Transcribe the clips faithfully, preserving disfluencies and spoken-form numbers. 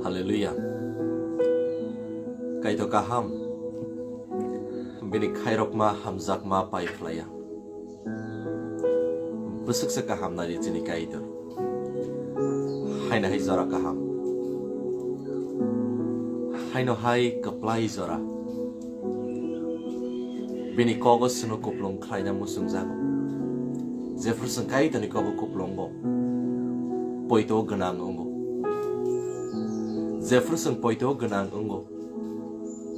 Hallelujah. Kaitor kaham, bini khairokma hamjakma pai phlaiya. Bwswksa kaham nai chini Kaitor. Haino hai jora kaham. Haino hai kwplai jora. Bini kogo chwngno kuplung khlaina muchungjago. Jephru chwng Kaitorni kogo kuplungo, poito gwnang wngo. Jephru chwng poito gwnang wngo,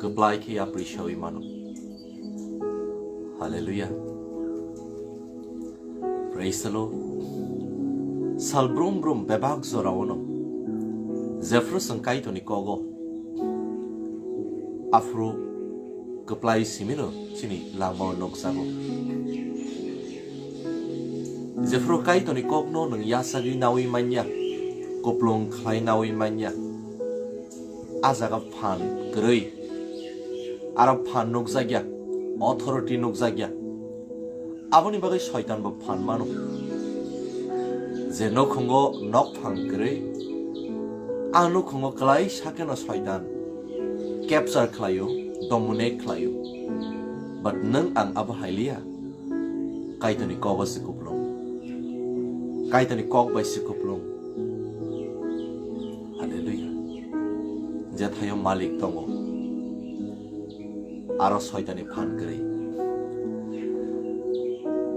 kwplai khe yapri sawi mano. Hallelujah. Praise the Lord. Sal brum brum bebak jorao no jephru chwng Kaitorni kogo, aphuru kwplai simino chini lamao nukjago. Jephru Kaitorni kokno nwng yachagwi nawi manya, kuplung khlai nawi manya, a jaga phan kwrwi, aro phan nukjakya, authority nukjakya. Aboni bagwi Soitan bo phan mano. Je nukhungo nokphang kwrwi, a nukhungo kwlai sakeno Soitan capture khlaio, dominate khlaio. But nwng ang abo hailiya. Kaitorni kogo se kuplung. Kaitorni kok bai se kuplung. Hallelujah. Jethaio malik tongo. Aro Soitani phan kwrwi.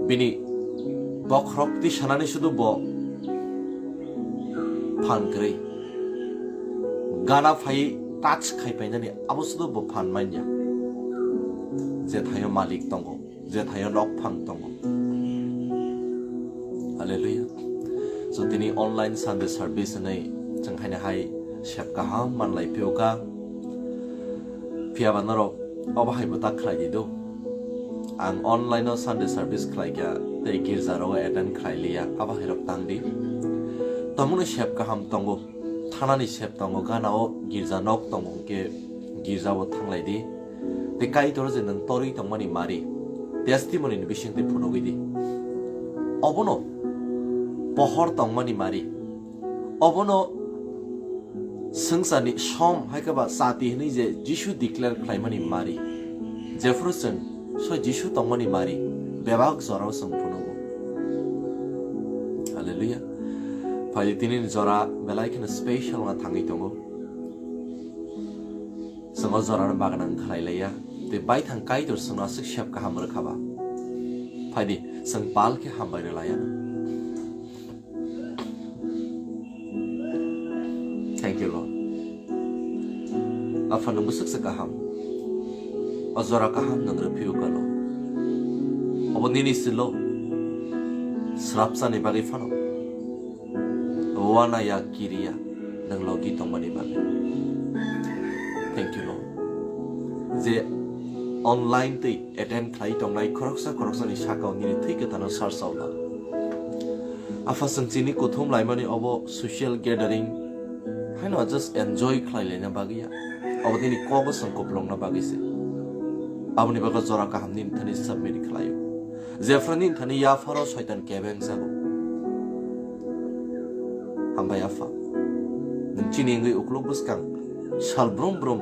Bini bokhorok tisanani sudu bo phan kwrwi. Gana phai touch khai painani abo sudu bo phan manya. Jethaio malik tongo, jethaio nokphang tongo. Hallelujah. So tini online Sunday service hinwi chwng haino hai sep kaham manlai phiyokha. Phiyaba norok obo hai bo ta khlai di do. Ang online o Sunday service khlai kha tei girja rogo attend khlai liya, abo hai rok tang di. Tamoni sep kaham tongo, thanani sep tongo, gana o girja nok tongo, hwnkhe girja o thanglai di. Tei Kaitor je nwng torwi tongmani mari, testimony ni bisingtwi phunugwi di. Obono pohor tongmani mari, obono swngcharni som hai khe ba chati hinwi je Jisu declare khlaimani mari. Jephru chwng soi Jisu tongmani mari, bebak jorao chwng phunugo. Hallelujah. Phai tini jora belai kheno special wngna thangwi tongo. Chwng o jorano bagwi nang khlai laiya. Tei baithang Kaitor chwngno aswk sep kaham rwkha ba. Phai di, chwng pal khe hambai rw laiya. Thank you, Lord. Apha nwng bwswk se kaham. O jora kaham nwng rw phiyokha, Lord. Obo nini silo. Srapsani bagwi phano. Wana ya kiriya nwng logi tongmani bagwi. Thank you, Lord. Je online tei attend khlai tongnai khoroksa khoroksani sakao nini thwi kwthano sarsao la. Apha chwng chini kuthum laimani obo social gathering haino just enjoy khlai laina bagwi ya. Obo nini kogo chwng kuplungna bagwi se. Aboni bagwi jora kaham nini thani submit khlaio. Jephru nini thani yapharo Soitan kebeng jago. Hambai Apha. Nwng chini wngwi ukluk bwskang sal brum brum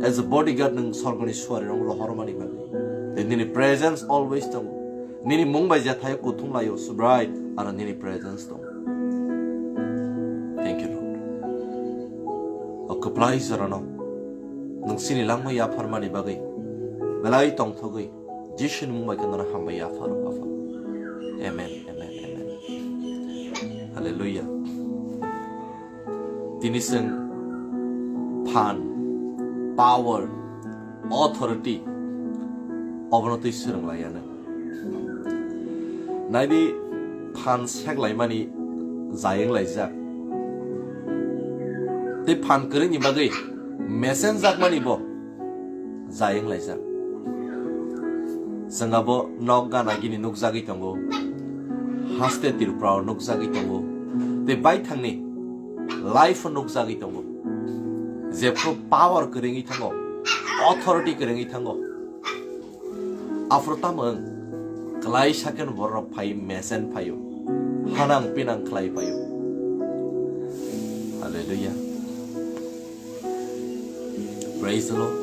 as a bodyguard nwng sorgoni suarirok rohormani bagwi. Tei nini presence always tongo. Nini mung bai jethai kuthum laio Subrai aro nini presence tongo. Thank you, Lord. O kwplai jorano nwng chini langma yapharmani bagwi belai tongthogwi Jisuni mung bai khe nono hambai yapharo, Apha. Amen, amen, amen. Hallelujah. Tini chwng phan, power, authority obono twi swrwng laiya nw. Naidi phan sek laimani jayeng laijak. Tei phan kwrwngni bagwi mesenjakmani bo jayeng laijak. Chwng abo nok gana gini nukjagwi tongo, haste Tripura o nukjagwi tongo, tei baithangni life o nukjagwi tongo. Jephru power kwrwngwi thango, authority kwrwngwi thango, aphuru tamo wng? Kwlai sakeno bororok phai mesen phaio, hanang pinang khlai phaio. Hallelujah. Praise the Lord.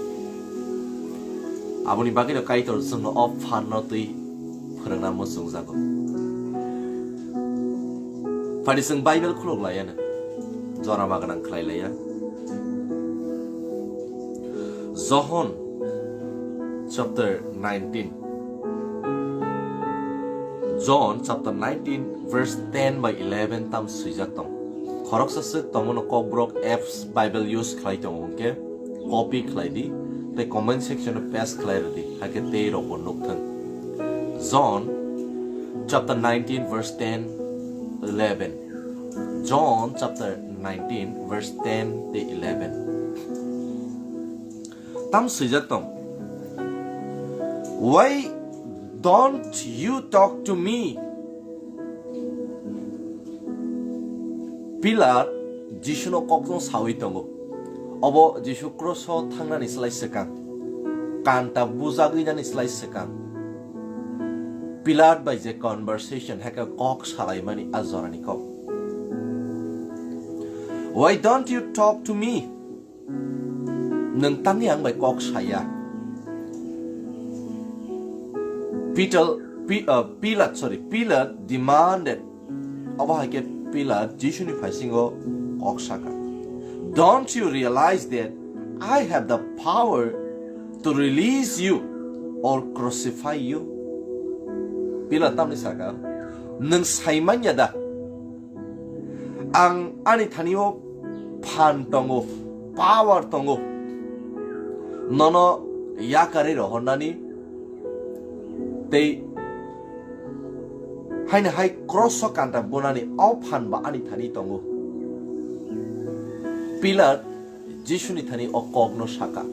Aboni bagwino Kaitor chwngno o phanno twi phwrwngna muchungjago. Phani chwng Bible khulok laiya no, jora ma gwnang khlai laiya. Johon chapter nineteen. John chapter nineteen verse ten by eleven tam swijak tong. Khoroksa swk tongmano Kokborok apps Bible use khlai tongo hwnkhe copy khlai di tei comment section o paste khlai rw di, hakhe tei rokbo nuk thung. John chapter nineteen verse ten, eleven. John chapter nineteen verse ten tei eleven. Tam swijak tong. Why don't you talk to me? Pilat Jisuno kokno sawi tongo. Obo Jisu kroso thangnani slai swkang, kanta bujagwi nani slai swkang, Pilat bai je conversation, hake kok salaimani a jorani kok. Why don't you talk to me? Nwng tamni ang bai kok saya? Peter, Pi-, uh, Pilat, sorry, Pilat demanded. Obo hai khe Pilat Jisuni phaisingo kok saka, "Don't you realize that I have the power to release you or crucify you?" Pilat tamni saka, "Nwng saimanya da, ang ani thani o phan tongo, power tongo, nono yakarwi rohornani tei haino hai kroso kanta bunani o phan ba ani thani tongo." Pilat Jisuni thani o kokno saka.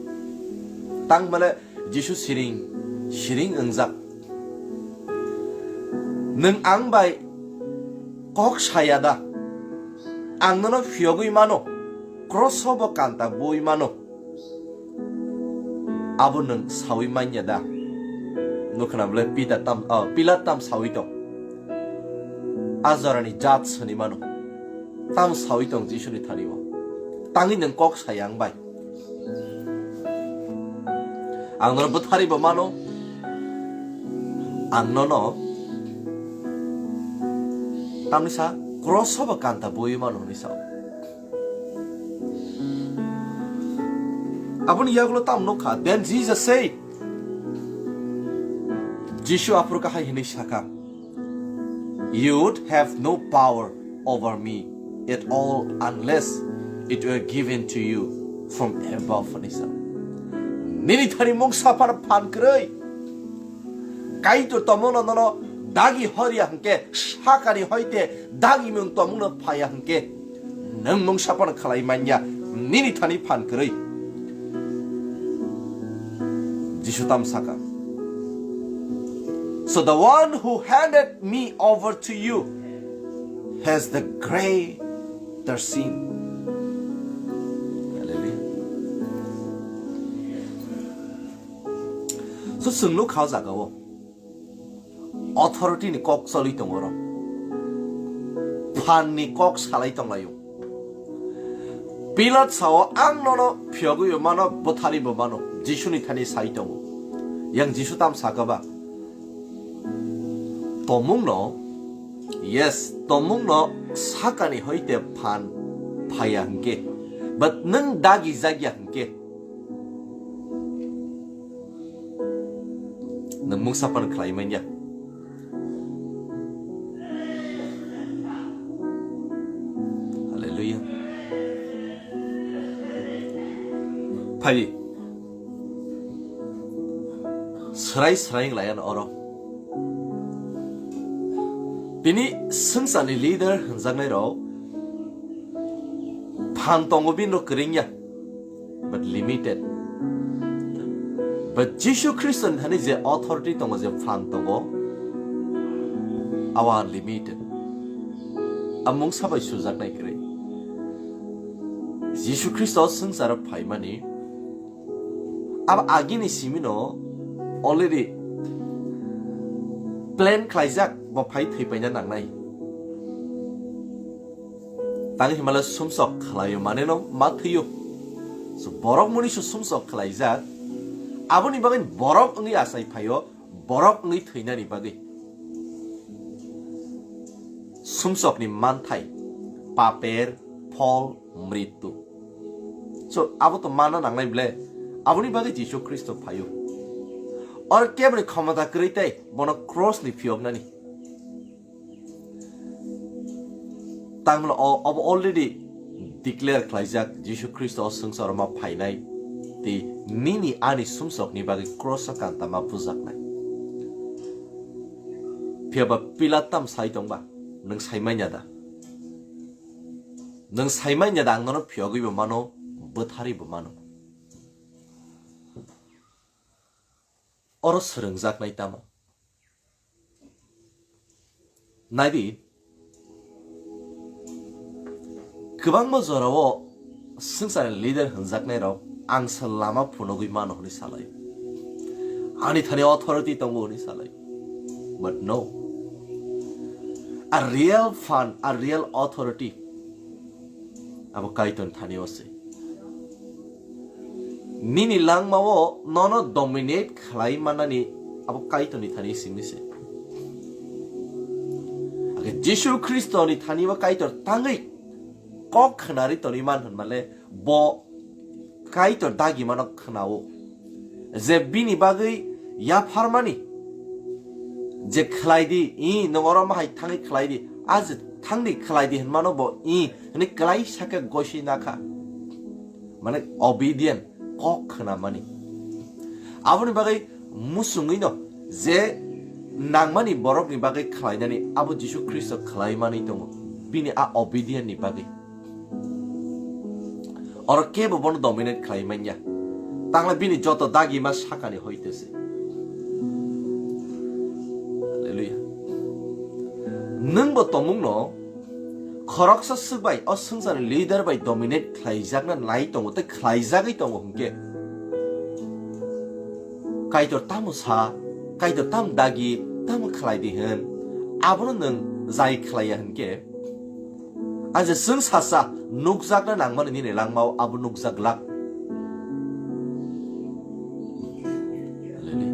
Tangmale Jisu siring, siring wngjak. Nwng ang bai kok saya da? Ang nono phiyogwi mano, kroso bo kanta bui mano. Abo nwng sawi manya da? Nukhna bole Pita tam, oh, Pilat tam sawi tong? A jorani jat soni mano. Tam sawi tong Jisuni thani o. Tangwi nwng kok saya ang bai? Ang nono bwthari bo mano. Ang nono tamni sa kroso bo kanta bui mano hwnwi sa. Aboni yagulo tam nukha. Then Jesus said, Jisu aphuru kahai hwnwi saka, "You would have no power over me at all unless it were given to you from above," hwnwi sa. Nini thani mungsa phano phan kwrwi. Kaitor tomungno nono dagi horya hwnkhe, sakani hoite dagimung tomungno phaya hwnkhe, nwng mungsa phano khlai manya, nini thani phan kwrwi. Jisu tam saka, "So the one who handed me over to you has the greater sin." Hallelujah. So, chwng nukha o jaga o authority ni kok cholwi tongo oro. Phan ni kok salai tonglaio. Pilat sao, "Ang nono phiyogwi bo mano, bwthari bo mano," Jisuni thani sai tongo. Yang Jisu tam saka ba? Tomungno, yes, tomungno sakani hoite phan phaya hwnkhe, but nwng dagi jagya hwnkhe, nwng mungsa phano khlai manya. Hallelujah. Phai, srai srai wng lai ano oro. Tini swngcharni leader hwnjaknai rok phan tongo, bini rok kwrwngya, but limited. But Jisu Khristo ni thani je authority tongo, je phan tongo, abo unlimited. A mungsa bai sujaknai kwrwi. Jisu Khristo swngcharo phaimani, abo agini simino already plan khlaijak, bo phai thwipaina nangnai. Tang himale sumsok khlaio maneno ma thwio. So, borok muni se sumsok khlaijak. Aboni bagwi borok wngwi achai phaio, borok wngwi thwinani bagwi. Sumsokni manthai, paper, phol, mritu. So, abo to mana nangnai ble, aboni bagwi Jisu Khristo phaio. Oro keboni khomota kwrwi tei bono cross ni phiyoknani. Tangmani o-, obo already declare khlaijak, Jisu Khristo o swngcharo ma phainai, tei nini ani sumsokni bagwi cross o kanta ma bujaknai. Phiyaba Pilat tam sai tongba, nwng sai manya da? Nwng sai manya da ang nono phiyogwi bo mano, bwtharwi bo mano? Oro swrwngjaknai tamo? Naidi, kwbangma jorao swngcharni leader hwnjaknairok ang se lama phunugwi mano hwnwi salai. Ani thani authority tongo hwnwi salai. But no. A real fan, a real authority abo Kaitorni thani o se. Nini langmao nono dominate khlai manani abo Kaitorni thani simi se. Age Jisu Khristoni thani bo Kaitor tangwi kok khnari toni man hwnmale bo Kaitor dagimano khnao. Je bini bagwi yapharmani je khlai di, i nwng oro mahai thangwi khlai di, a je thangdi khlai di hwnmano bo i hwnwi kwlai sakhe gosi nakha. Mane obedient, kok khnamani. Aboni bagwi musungwino je nangmani borokni bagwi khlainani abo Jisu Khristo khlai manwi tongo, bini a obedient ni bagwi. Oro kebo bono dominate khlai manya. Tangla bini joto dagima sakani hoite se. Hallelujah. Nwng bo tomungno khoroksa swk bai o swngcharni leader bai dominate khlaijakna nai tongo tei khlaijagwi tongo hwnkhe, Kaitor tamo sa, Kaitor tam dagi, tamo khlai di hwn, abono nwng jai khlaiya hwnkhe, a je chwng sasa nukjakna nangmani nini langmao abo nukjak glak. Hallelujah.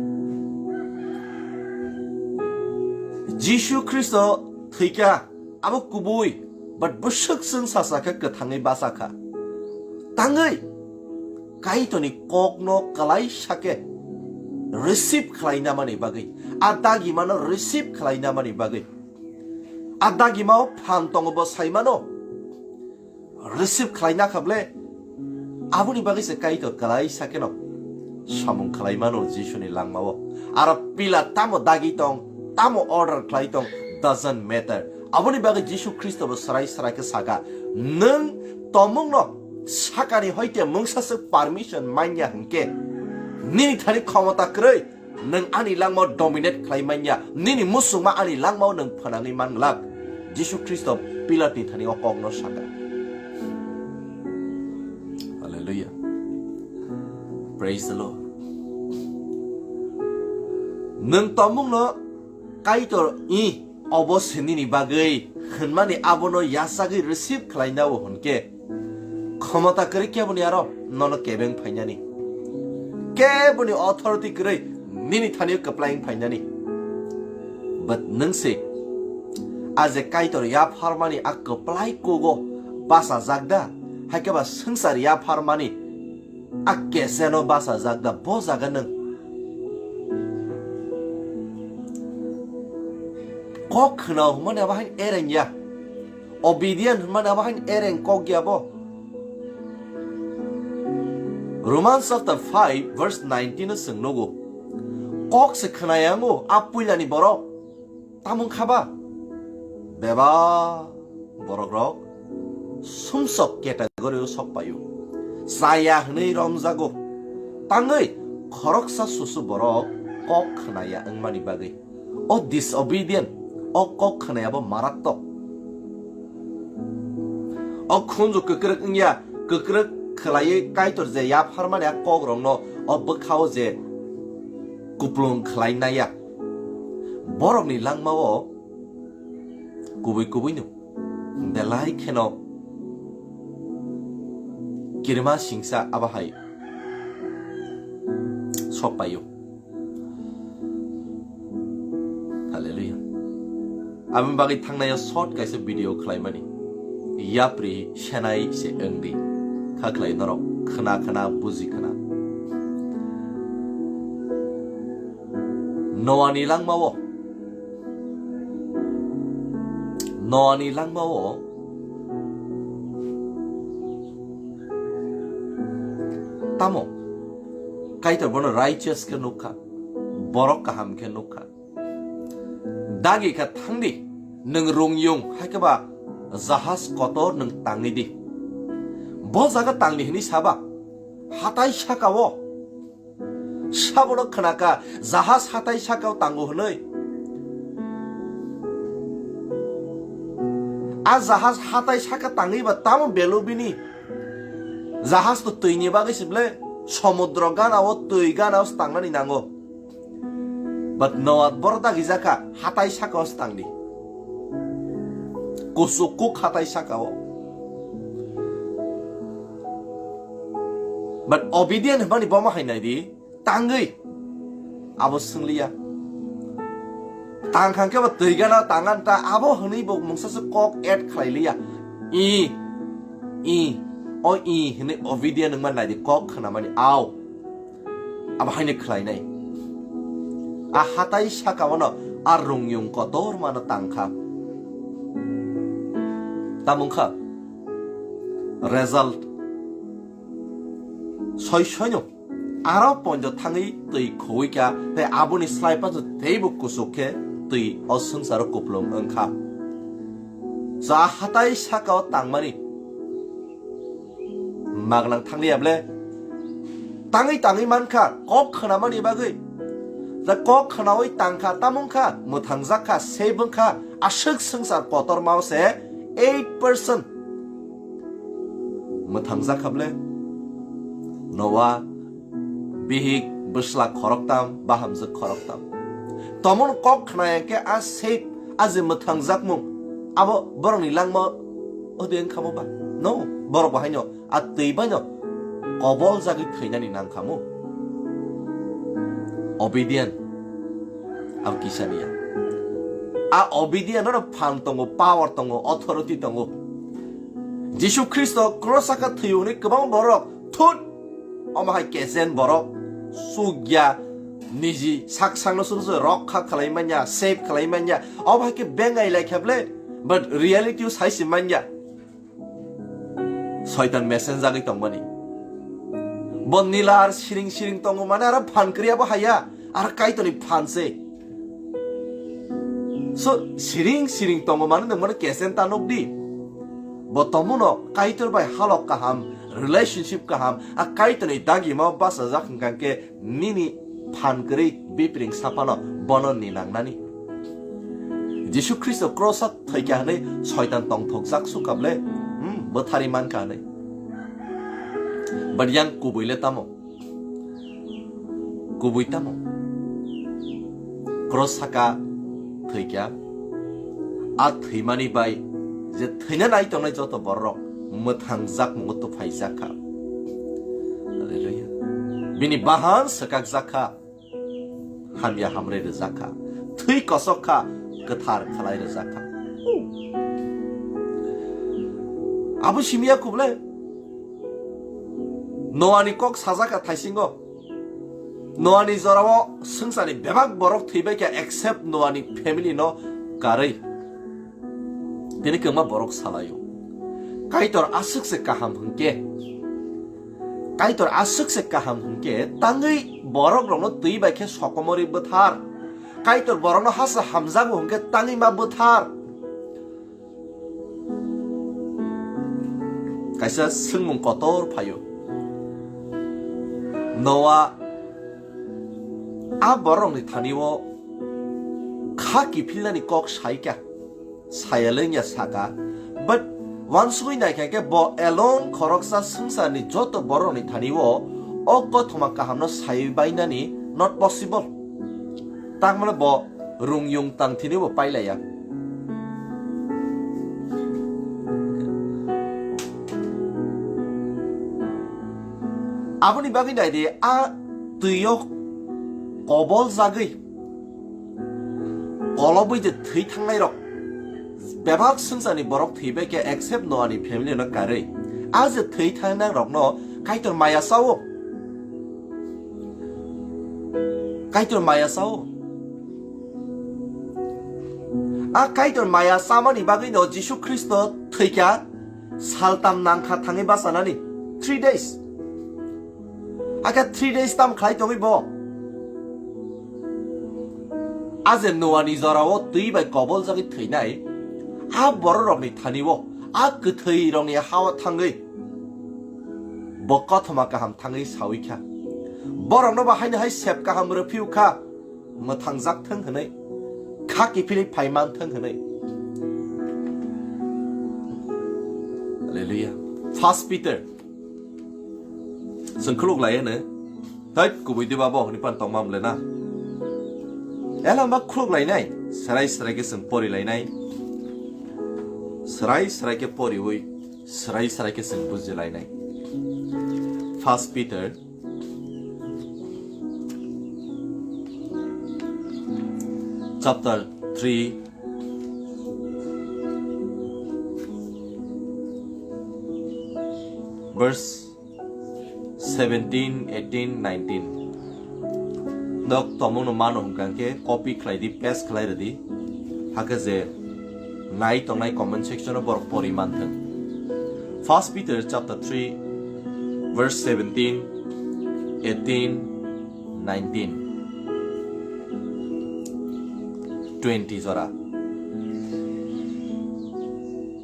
Jisu Khristo thwikha, abo kubui, but bwswk chwng sasa khe kwthangwi bachakha. Tangwi Kaitorni kokno kwlai sakhe receive khlaina mani bagwi, a dagimano receive khlaina mani bagwi, a dagimao phan tongo bo saimano receive khlaina kha ble, aboni bagwi se Kaitor kwlai sakheno samung khlai mano Jisuni langmao. Aro Pilat tamo dagi tong, tamo order khlai tong, doesn't matter. Aboni bagwi Jisu Khristo bo srai srai khe saka, nwng tomungno sakani hoite mungsa se permission manya hwnkhe, nini thani khomota kwrwi, nwng ani langmao dominate khlai manya, nini musukma ani langmao nwng phwnangwi man glak. Jisu Khristo Pilatni thani o kokno saka. Hallelujah. Praise the Lord. Nwng tomungno Kaitor i obo se nini bagwi hwnmani abono yachagwi receive khlainao hwnkhe, khomota kwrwi keboni aro nono kebeng phainani, keboni authority kwrwi nini thani kwplai wng phainani. But nwng se a je Kaitor yapharmani a kwplai kogo bachajak da, haikhe ba swngchar yapharmani a keseno bachajak da, bo jaga nwng kok khna hwnmani abo hain ereng ya, obedient hwnmani abo hain ereng kok ya bo. Romans chapter five verse nineteen o chwng nugo, kok se khna yango a puilani borok. Tamo wngkha ba? Bebak borokrok sumsok category-o sok paio. Chaya hwnwi romjago. Tangwi khoroksa susu borok kok khnaya wngmani bagwi. O disobedient, o kok khnayabo marattok. O khunju kwkrwk wngya, kwkrwk khwlaiwi Kaitor je yapharmani a kokrokno o bwkhao je kuplung khlai naiya. Borokni langmao kubui kubuino belai kheno kirima singsa abo hai sok paio. Hallelujah. Aboni bagwi thangnai short kaisa video khlaimani. Yapri senai se wngdi. Kha khlai norok khna khna buji khna. Noani langmao. Noani langmao. Tamo. Kaitor bono righteous khe nukha. Borok kaham khe nukha. Dagi kha thangdi, nwng rungyung, hai khe ba jahaj kotor nwng tangwi di. Bo jaga tangdi hwnwi saba, hatai saka-o. Sabono khna kha, jahaj hatai saka-o tango hwnwi. A jahaj hatai saka tangwi ba tamo belu bini? Jahaj to twi ni bagwi se ble, somudro gana-o, twi gana-o se tangnani nango. But Noah boro dagi jakha, hatai saka-o se tangdi. Kusuk kuk hatai saka-o. But obedient hwnmani bomo hai naidi, tangwi. Abo swngliya. Tangkhang khe bo twi gana tangan ta abo hwnwi bo mungsa se kok add khlai liya. I, i, o i hwnwi obedient wngma naidi kok khnamani au. Abo haino khlainai. A hatai saka-o no a rungyung kotor mano tangkha. Tamung kha result soi soino aro ponjo thangwi twi khowoi kha, tei aboni slai paso teibo kusuk khe twi o swngcharo kupulung wng kha. Cha hatai saka-o tangmani maglang thangliya ble? Tangwi tangwi man kha, kok khnamani bagwi. Da kok khnawi tang kha, tamung kha, mwthangjak kha, save wng kha, aswk swngchar kotormao se eight percent mwthangjak kha ble? Noah, bihik, bwsla khoroktam, bahamjwk khoroktam. Tomon kok khnaya khe a save, a je mwthangjakmung, abo borokni langma ode wng kha mo ba? No, borok bo haino a twi baino kobol jagwi thwinani nang kha mo. Obedient. Abo kisa niya. A obedient no phan tongo, power tongo, authority tongo. Jisu Khristo cross saka thwiyo hwnwi kwbang borok thut. Omo hai kechen borok sugya niji sak sakno sung sung rokha khlai manya, save khlai manya. Omo hai khe bengai lai kha ble, but reality o sai se manya. Soitan mesen jagwi tongmani. Bo nilar siring siring tongo mane aro phan kwrwi abo haya, aro Kaitorni phan se. So, siring siring tongo mane nwng mano kechen ta nuk di. Bo tomono Kaitor bai halok kaham, relationship kaham, a Kaitorni dagima bachajak hwnkha khe nini phan kwrwi bipring saphano bono ninang nani. Jisu Khristo cross-o thwikha hwnwi soitan tongthokjak sukha ble, hmm, bwtharwi mankha hwnwi. But yang kubui le tamo? Kubui tamo? Cross saka thwikha. A thwimani bai je thwina nai tongnai joto bororok mwthangjakmungo tuphaijak kha. Hallelujah. Bini bahan swkakjak kha. Hamya hamrwi rwjak kha. Thwi kosok kha, kwthar khlai rwjak kha. Abo simi ya kubule. Noani kok sajak kha thaisingo. Noani jorao swngcharni bebak borok thwibai kha except Noani family no karwi. Tini kwma borok salaio. Kaitor aswk se kaham hwnkhe. Kaitor aswk se kaham hwnkhe tangwi borok rokno twi bai khe sokomorwi bwthar. Kaitor borokno hasa hamjago hwnkhe tangwi ma bwthar. Kaisa swngmung kotor phaio. Noa a borokni thani-o kha kiphilnani kok sai kha, saya le wngya saka, but uansugwi naikha khe bo alone khoroksa swngcharni joto borokni thani-o o kothoma kahamno saiwi bainani not possible. Tangmano bo rungyung tangthini bo pailaiya. Aboni bagwi nai di, a twio kobol jagwi kolobwi je thwi thangnai rok, bebak swngcharni borok thwi bai khe except Noani family no karwi, a je thwi thangnai rokno Kaitor maya sao. Kaitor maya sao. A Kaitor maya samani bagwi no Jisu Khristo thwikha, saltam nangkha thangwi bachanani, three days. Aka three days tam khlai tongwi bo. A je Noani jorao twi bai kobol jagwi thwinai, a bororokni thani-o, a kwthwirokni ha-o thangwi bo kothoma kaham thangwi sawi kha. Borokno bo haino hai sep kaham rwphiu kha, mwthangjak thang hwnwi, kha kiphilwi phai man thang hwnwi. Hallelujah. First Peter. Chwng khuluk lai hwno. Thai kubui diba bo hwnwi pan tongma mle na. Elamba khuluk lainai. Serai serai khe chwng pori lainai. Serai serai khe poriwi. Serai serai khe chwng buji lainai. First Peter chapter three, verse seventeen, eighteen, nineteen. Nok tomung no mano hwnkha khe copy khlai di, paste khlai rwdi. Hakhe je nai tongnai comment section o borok pori manthwng. First Peter chapter three, verse seventeen, eighteen, nineteen, twenty jora.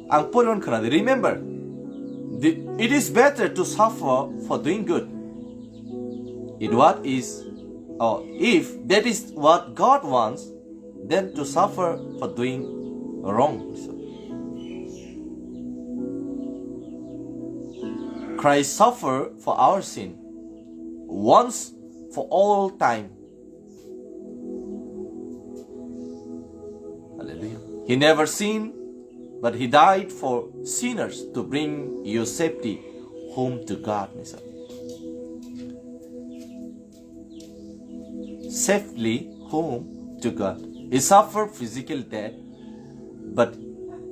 Ang poriman khwnadi. Remember, the, it is better to suffer for doing good. It what is, or if that is what God wants, than to suffer for doing wrong. Christ suffered for our sin once for all time. Hallelujah. He never sinned, but he died for sinners to bring you safety home to God. Safely home to God. He suffered physical death, but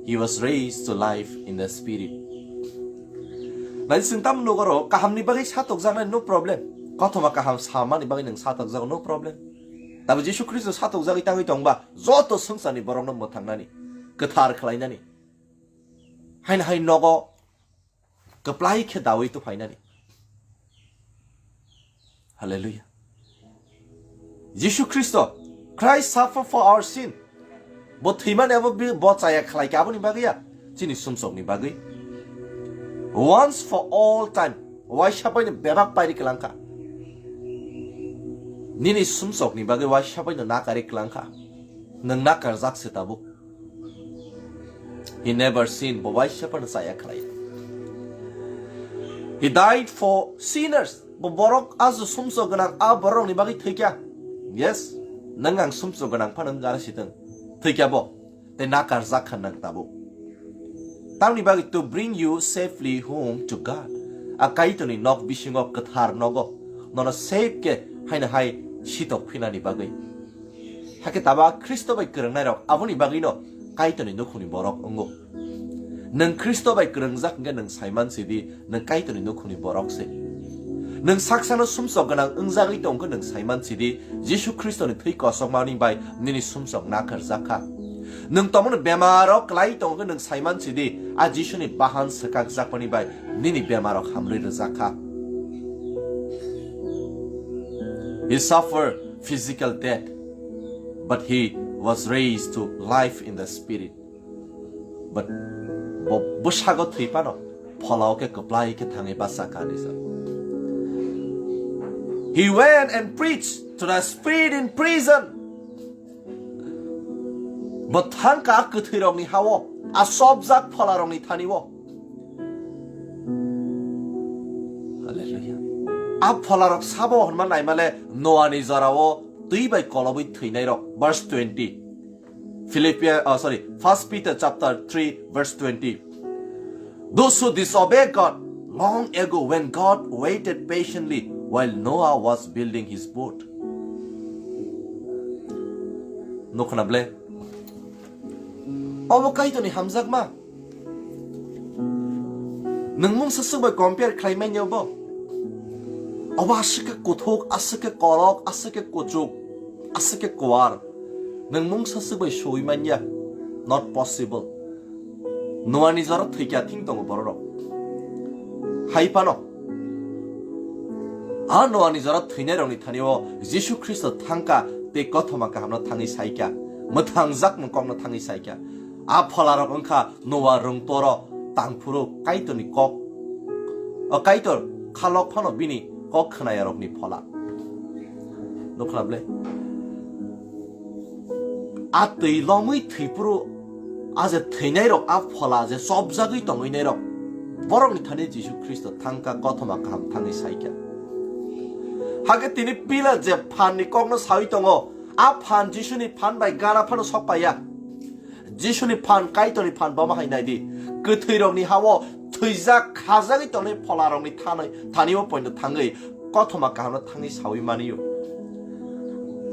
he was raised to life in the spirit. Nai chwng tam nugaro kahamni bagwi satokjaknai, no problem. Kothoma kaham samani bagwi nwng satokjago, no problem. Tabo Jisu Khristo satokjagwi tangwi tongba joto swngcharni borokno mwthangnani, kwthar khlainani, haino hai nogo kwplai khe dawi tuphainani. Hallelujah. Jisu Khristo, Christ suffer for our sin. Bo thwimani abo bi-, bo chaya khlai khe aboni bagwi ya, chini sumsokni bagwi. Once for all time, waisa paino bebak pairi kwlangkha. Nini sumsokni bagwi waisa paino nakari kwlangkha. Nwng nakarjak se tabuk. He never sinned, bo waisa phano chaya khlai. He died for sinners. Bo borok ajo sumsok gwnang, a borokni bagwi thwikya. Yes, nwng ang sumsok gwnang phano wngkha sitwng. Thwikya bo. Tei nakarjak kha nwng tabuk. Tamni bagwi to bring you safely home to God. A Kaitorni nok bisingo kwthar nogo. Nono safe khe haino hai sitok phinani bagwi. Hakhe taba Khristo bai kwrwngnairok aboni bagwino Kaitorni nukhungni borok wngo. Nwng Khristo bai kwrwngjak hwnkhe nwng saiman sidi, nwng Kaitorni nukhungni borok se. Nwng saksano sumsok gwnang wngjagwi tongkhe nwng saiman sidi, Jisu Khristoni thwi kosokmani bai nini sumsok nakarjak kha. Nwng tomono bemaro kwlai tongkhe nwng saiman sidi, a Jisuni bahan swkakjakmani bai nini bemarok hamrwi rwjak kha. He suffered physical death, but he was raised to life in the spirit. But bo bwsago thwi phano pholao khe kwplai khe thangwi bachakha hinwi sa. He went and preached to the spirit in prison. Bo thangkha kwthwirokni ha-o, a chopjak pholarokni thani-o. Hallelujah. A pholarok sabo hwnma naimale Noani jorao twi bai kolobwi thwinairok. Verse twenty. Philippians, oh, sorry, First Peter chapter three, verse twenty. Those who disobey God long ago when God waited patiently while Noah was building his boat. Nukhna ble. Obo Kaitorni hamjakma. Nwng mungsa swk bai compare khlai manya bo. Obo aswk khe kuthuk, aswk khe kolok, aswk khe kuchuk, aswk khe kuar. Nwng mungsa swk bai sui manya. Not possible. Noani jora thwikya thing tongo bororok. Hai phano. A Noani jora thwinairokni thani o Jisu Khristo thangkha tei kothoma kahamno thangwi saikha. Mwthangjakmung kokno thangwi saikha. A pholarok wngkha Noa rwngtoro tangphuru Kaitorni kok. O Kaitor khalok phano bini kok khwnayarokni phola. Nukhla ble. A twi lomwi thwiphuru a je thwinairok a phola je chopjagwi tongwinairok borokni thani Jisu Khristo thangkha kothoma kaham thangwi saikha. Hakhe tini Pilat je phanni kokno sawi tongo, a phan Jisuni phan bai gana phano sokpaiya. Jisuni phan, Kaitorni phan boma hai naidi. Kwthwirokni ha-o thwijak khajagwi tongnai pholarokni thanwi, thani-o poino thangwi kothoma kahamno thangwi sawi mani-o.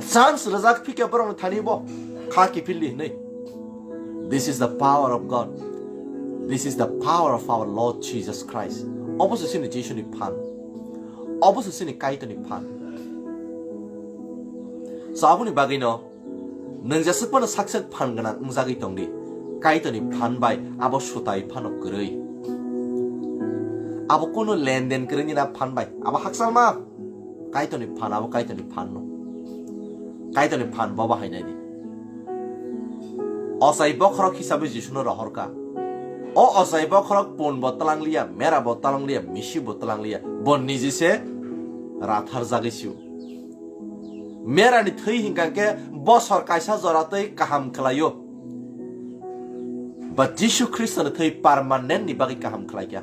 Chance rwjak phikya borokni thani bo kha kiphildi hwnwi. This is the power of God. This is the power of our Lord Jesus Christ. Obo se chini Jisuni phan. Obo se chini Kaitorni phan. So aboni bagwino nwng jeswk phano sak sak phan gwnang wngjagwi tongdi. Kaitorni phan bai abo sutai phano kwrwi. Abo kunu lenden kwrwini na phan bai. Abo hakchalma. Kaitorni phan, abo Kaitorni phan no. Kaitorni phan bo bahai naidi. Ochai bokhorok hisabe Jisuno rohorkha. O ochai bokhorok pun bo talangliya, mera bo talangliya, misi bo talangliya. Bo niji se rathar jagwi sio. Merani thwi hinkha khe bosor kaisa jora tei kaham khlaio. Ba Jisu Khristoni thwi permanent ni bagwi kaham khlaikha.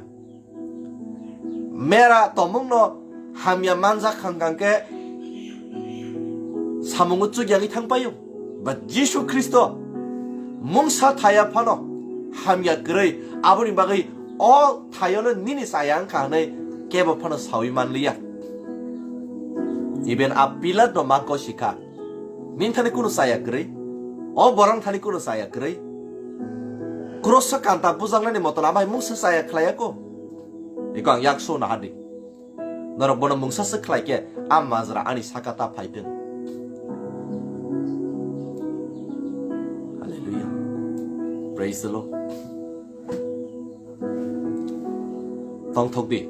Mera tomungno hamya manjak khankha khe samungo chukyagwi thangpaio. Ba Jisu Khristo mungsa thaya phano hamya kwrwi, aboni bagwi o thayono nini chaya wngkha hwnwi kebo phano sawi manliya. Even a Pilat no ma gosikha. Nini thani kunu chaya kwrwi. O borok thani kunu chaya kwrwi. Kroso kanta bujaknani moto lamai mungsa chaya khlaiya ko. Iko ang yak sona hadi. Norok bono mungsa se khlai khe a majra ani saka ta phaitwng. Hallelujah. Praise the Lord. Tongthok di.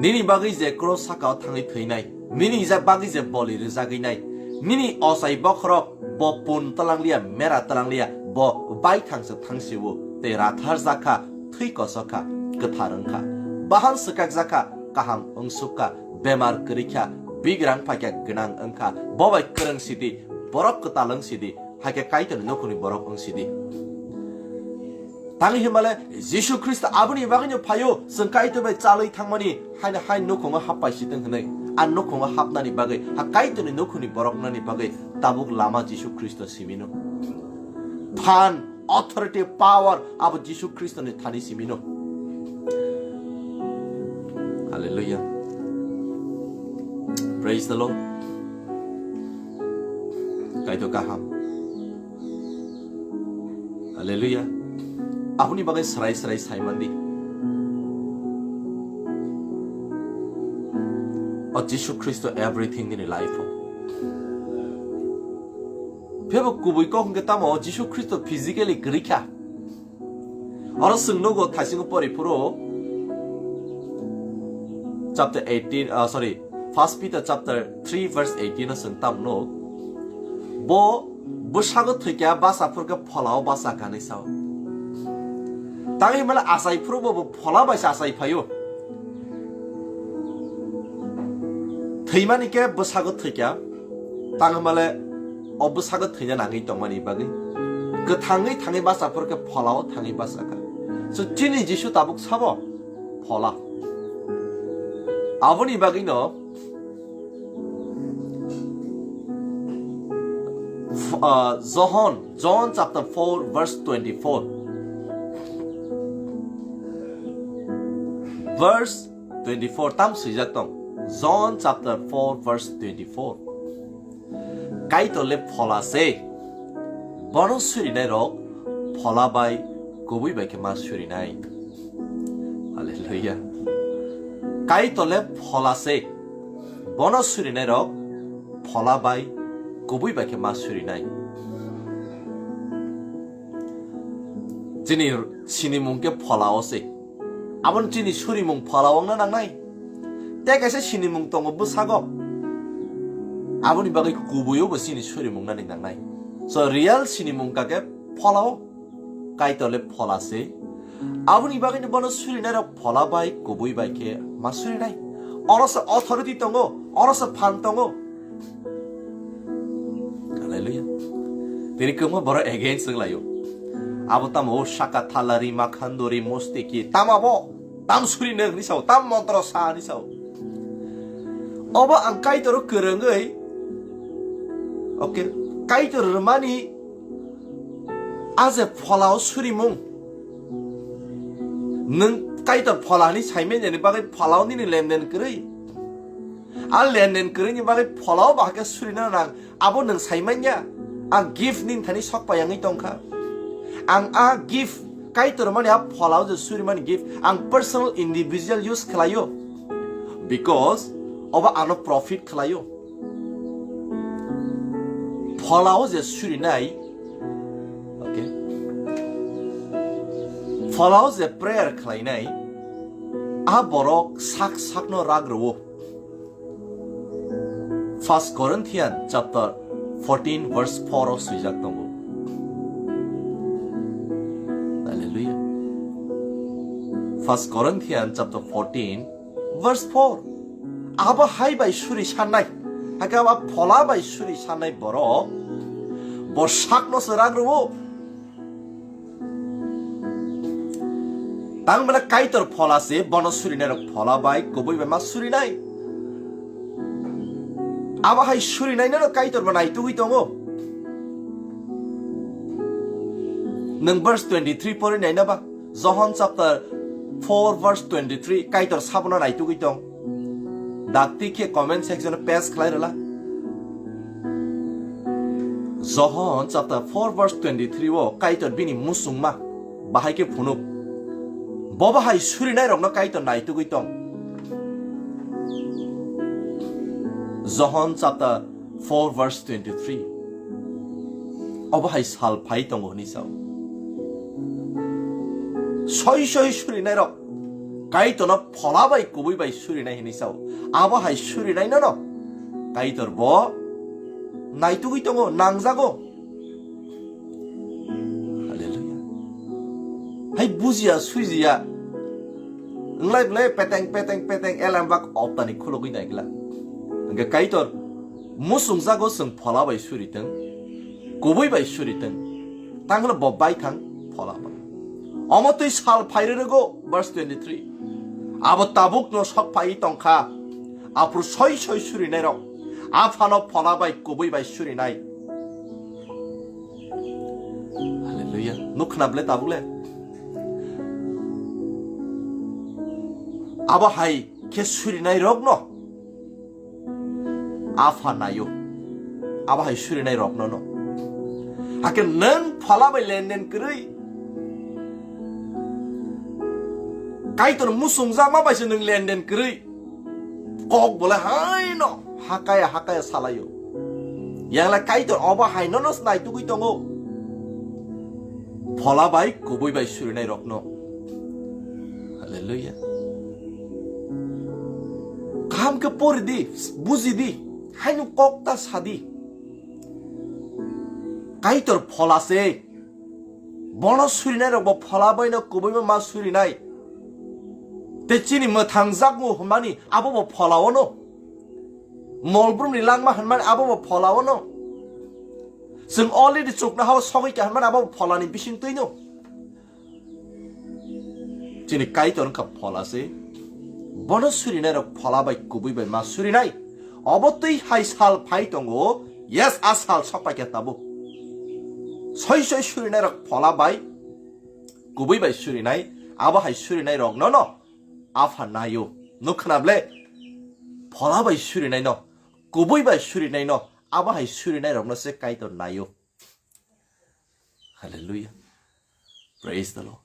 Nini bagwi je kros sakao thangwi thwinai, nini je bagwi je boli rwjagwi nai, nini ochai bokhorok bo pun talangliya, mera talangliya, bo baithang se thangsiwo, tei rathar jakha, thwi kosokha, kwthar wngkha, bahan swkakjakha, kaham wngsukha, bemar kwrwikha, bigrang phaikha, gwnang wngkha, bo bai kwrwng sidi, borok kwtal wng sidi, hakhe Kaitorni nukhungni borok wng sidi. Tangwi himale Jisu Khristo aboni bagwino phaio, chwng Kaitor bai chalwi thangmani haino hai nukhungo happai sitwng hwnwi. A nukhungo hapnani bagwi, a Kaitorni nukhungni borok wngnani bagwi tabuk lama Jisu Khristo simino. Phan, authority, power abo Jisu Khristoni thani simino. Hallelujah. Praise the Lord. Kaitor kaham. Hallelujah. Aboni bagwi srai srai saimandi. O Jisu Khristo everything nini life o. Phebo kubui kok hwnkhe tamo o Jisu Khristo physically kwrwikha. Oro chwng nugo thaisingo pori phuru chapter eighteen, ah, sorry, First Peter chapter three verse eighteen o chwng tamo nuk. Bo bwsago thwikha basa phurkhe pholao basa kanwi sao. Tangwi mala achai phuru bo, bo phola bai se achai phaio. Thwimani khe bwsago thwikha, tangwi male o bwsago thwina nangwi tongmani bagwi. Kwthangwi thangwi basa phurkhe pholao thangwi basa kha. So chini Jisu tabuk sabo phola. Aboni bagwino F-, uh, John, John chapter four, verse twenty-four. Verse twenty-four tam swijak tong. John chapter four verse twenty-four. Kaitor le phola se. Bono surinai rok phola bai kubui bai khe ma surinai. Hallelujah. Kaitor le phola se. Bono surinai rok phola bai kubui bai khe ma surinai. Chini sinimung khe phola o se. Aboni chini surimung phola wngna nangnai. Tei kaisa sinimung tongo bwsago. Aboni bagwi kubuio bo chini surimung nani nangnai. So real sinimung kake phola o. Kaitor le phola se. Aboni bagwi bono surinai rok phola bai kubui bai khe ma surinai. Oro se authority tongo, oro se phan tongo. Hallelujah. Tini kwbangma borok against wng laio. Abo tamo o saka thalari makhandori mostiki tamo abo tam suri nang ni sao, tam montro sa ni sao. Obo ang Kaitor kwrwngwi, okay, Kaitor rwmani a je pholao surimung. Nwng Kaitor phola ni saimanya ni bagwi pholao nini lenden kwrwi. A lenden kwrwini bagwi pholao bahai khe surina nang, abo nwng saimanya. Ang gift nini thani sok pai wngwi tongkha. Ang a gift Kaitor mani a pholao je surimani gift ang personal individual use khlaio. Because obo ano profit khlaio. Pholao je surinai, okay. Pholao je prayer khlainai, a borok sak sakno rak rwo. First Corinthians chapter fourteen verse four o swijak tongo. Hallelujah. First Corinthians chapter fourteen verse four. Abo hai bai suri sannai, hake abo phola bai suri sannai borok bo sakno se rak rwo. Tang mane Kaitor phola se, bono surinai rok phola bai kubui bai ma surinai. Abo hai surinai no Kaitor bo naitugwi tongo. Nwng verse twenty-three pori naina ba, Johon chapter four verse twenty-three Kaitor sabono naitugwi tong. Dakti khe comment section o paste khlai rwla. Johon chapter four verse twenty-three o Kaitor bini musungma bahai khe phunuk. Bo bahai surinai rokno Kaitor naitugwi tong. Johon chapter four verse twenty-three. Obo hai sal phai tongo hwnwi sao. Soi soi surinai rok Kaitorno phola bai kubui bai surinai hwnwi sao. Abo hai surinai nono Kaitor bo naitugwi tongo, nangjago. Hallelujah. Hai bujiya suijiya. Wnglai bwlai peteng peteng peteng elembak optani khulugwi naigla. Hwnkhe Kaitor musungjago chwng phola bai suritwng, kubui bai suritwng. Tangkhwlai bo baithang phola bai. Omo twi sal phai rwrwgo, verse twenty-three. Abo tabukno sok phaiwi tongkha. Aphuru soi soi surinai rok. Aphano phola bai kubui bai surinai. Hallelujah. Nuk khna bwle tabuk le. Abo hai khe surinai rokno Apha naio. Abo hai surinai rokno no. Hake nwng phola bai lenden kwrwi. Kaitor musungjakma bai se nwng lenden kwrwi. Kok bole haino hakaya hakaya salaio. Yangle Kaitor obo haino no naitugwi tongo. Phola bai kubui bai surinai rokno. Hallelujah. Kaham khe pori di, buji di, haino kok ta sa di. Kaitor phola se. Bono surinai rok bo phola bai no kubui ma surinai. Te chini mwthang jakmu hwnmani abo bo phola ono. Molbrum ni langma hwnmani abo bo phola ono. Chwng already chukna hao sogwi kha hwnmani abo bo phola ni bising twi no. Chini Kaitor wngkha phola se. Bono surinai rok phola bai kubui bai ma surinai. Obo twi hai sal phai tongo. Yes, a sal sok pai kha tabuk. Soi soi surinai rok phola bai kubui bai surinai. Abo hai surinai rok no no. Apha naio. Nuk khna ble? Phola bai surinaino, kubui bai surinaino, abo hai surinairokno se Kaitor naio. Hallelujah. Praise the Lord.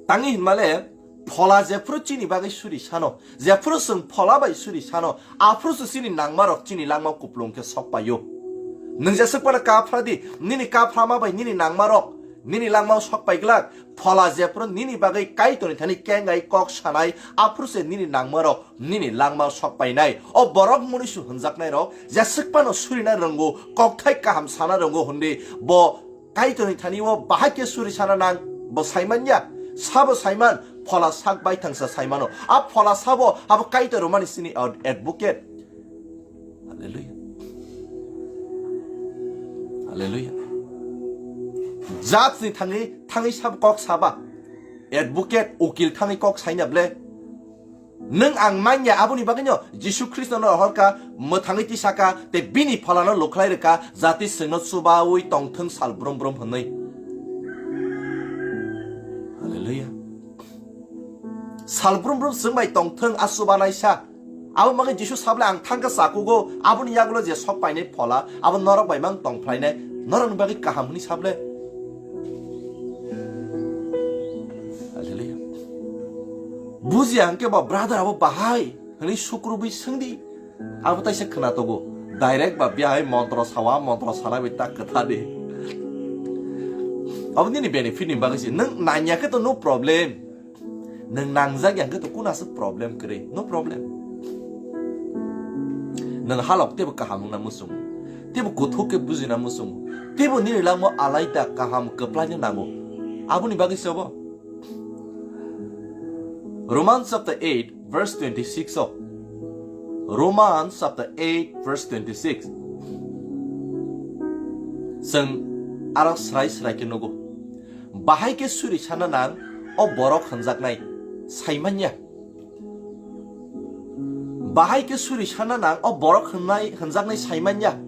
Tangi hinmale phola jephuru chini bagwi suri sano, jephuru chwng phola bai suri sano, aphuru se chini nangmarok chini langma kuplung khe sok paio. Nwng jeswk phano kaphra di, nini kaphrama bai nini nangmarok nini langmao sok pai glak. Phola jephuru nini bagwi Kaitorni thani kengai kok sanai, aphuru se nini nangmarok nini langmao sok painai. O borok munisu hwnjaknairok jeswk phano surina rwngo, kokthai kaham sana rwngo hwnwi bo Kaitorni thani o bahai khe suri sana nang, bo saimanya, sabo saiman, phola sak bai thangsa saimano. A phola sabo abo Kaitor romani sini ad-, advocate. Hallelujah. Hallelujah. Judge ni thangwi, thangwi sab kok saba. Advocate, ukil thangwi kok saina ble. Nwng ang manya aboni bagwino Jisu Khristono rohorka, mwthangwi tisaka, tei bini pholano lukhlai rwka, jati chwngno chubaui tongthwng sal brum brum hwnwi. Hallelujah. Sal brum brum chwng bai tongthwng a chubanaisa. Abo bagwi Jisu sable ang thangkha chakugo, aboni yagulo je sok painai phola, abo norok bai mang tong phlainai, norokni bagwi kaham hwnwi sable. Hallelujah. Bujiya hwnkhe bo brother abo bahai hwnwi sukrubwi swngdi. Abo taisa khna togo. Direct ba biyahai montro sawa, montro sana bai tak kwtha di. Abo nini benefit ni bagwi se. Nwng nanya khe to no problem. Nwng nangjak yang khe to kuna se problem kwrwi. No problem. Nwng halok tebo kaham wngna muchungo. Tebo kuthuk khe bujina muchungo. Tebo nini langmo alaida kaham kwplaina nango. Aboni bagwi se obo. Romans chapter eight verse twenty-six o. Romans chapter eight verse twenty-six. Chwng aro srai srai khe nugo. Bahai khe suri sana nang o borok hwnjaknai saimanya. Bahai khe suri sana nang o borok hwnnai, hwnjaknai saimanya.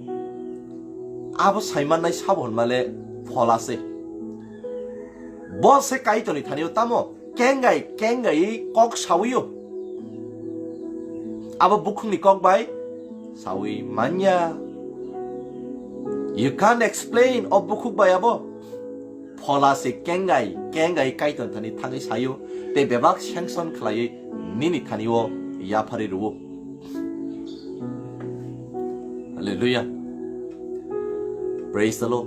Abo saimannai sabo hwnmale phola se. Bo se Kaitorni thani-o tamo kengai kengai kok sawi-o. Abo bukhukni kok bai sawi manya. You can't explain o bukhuk bai abo. Phola se kengai kengai Kaitor thani thangwi sayo, tei bebak sanction khlaiwi nini thani-o yapharwi rwo. Hallelujah. Praise the Lord.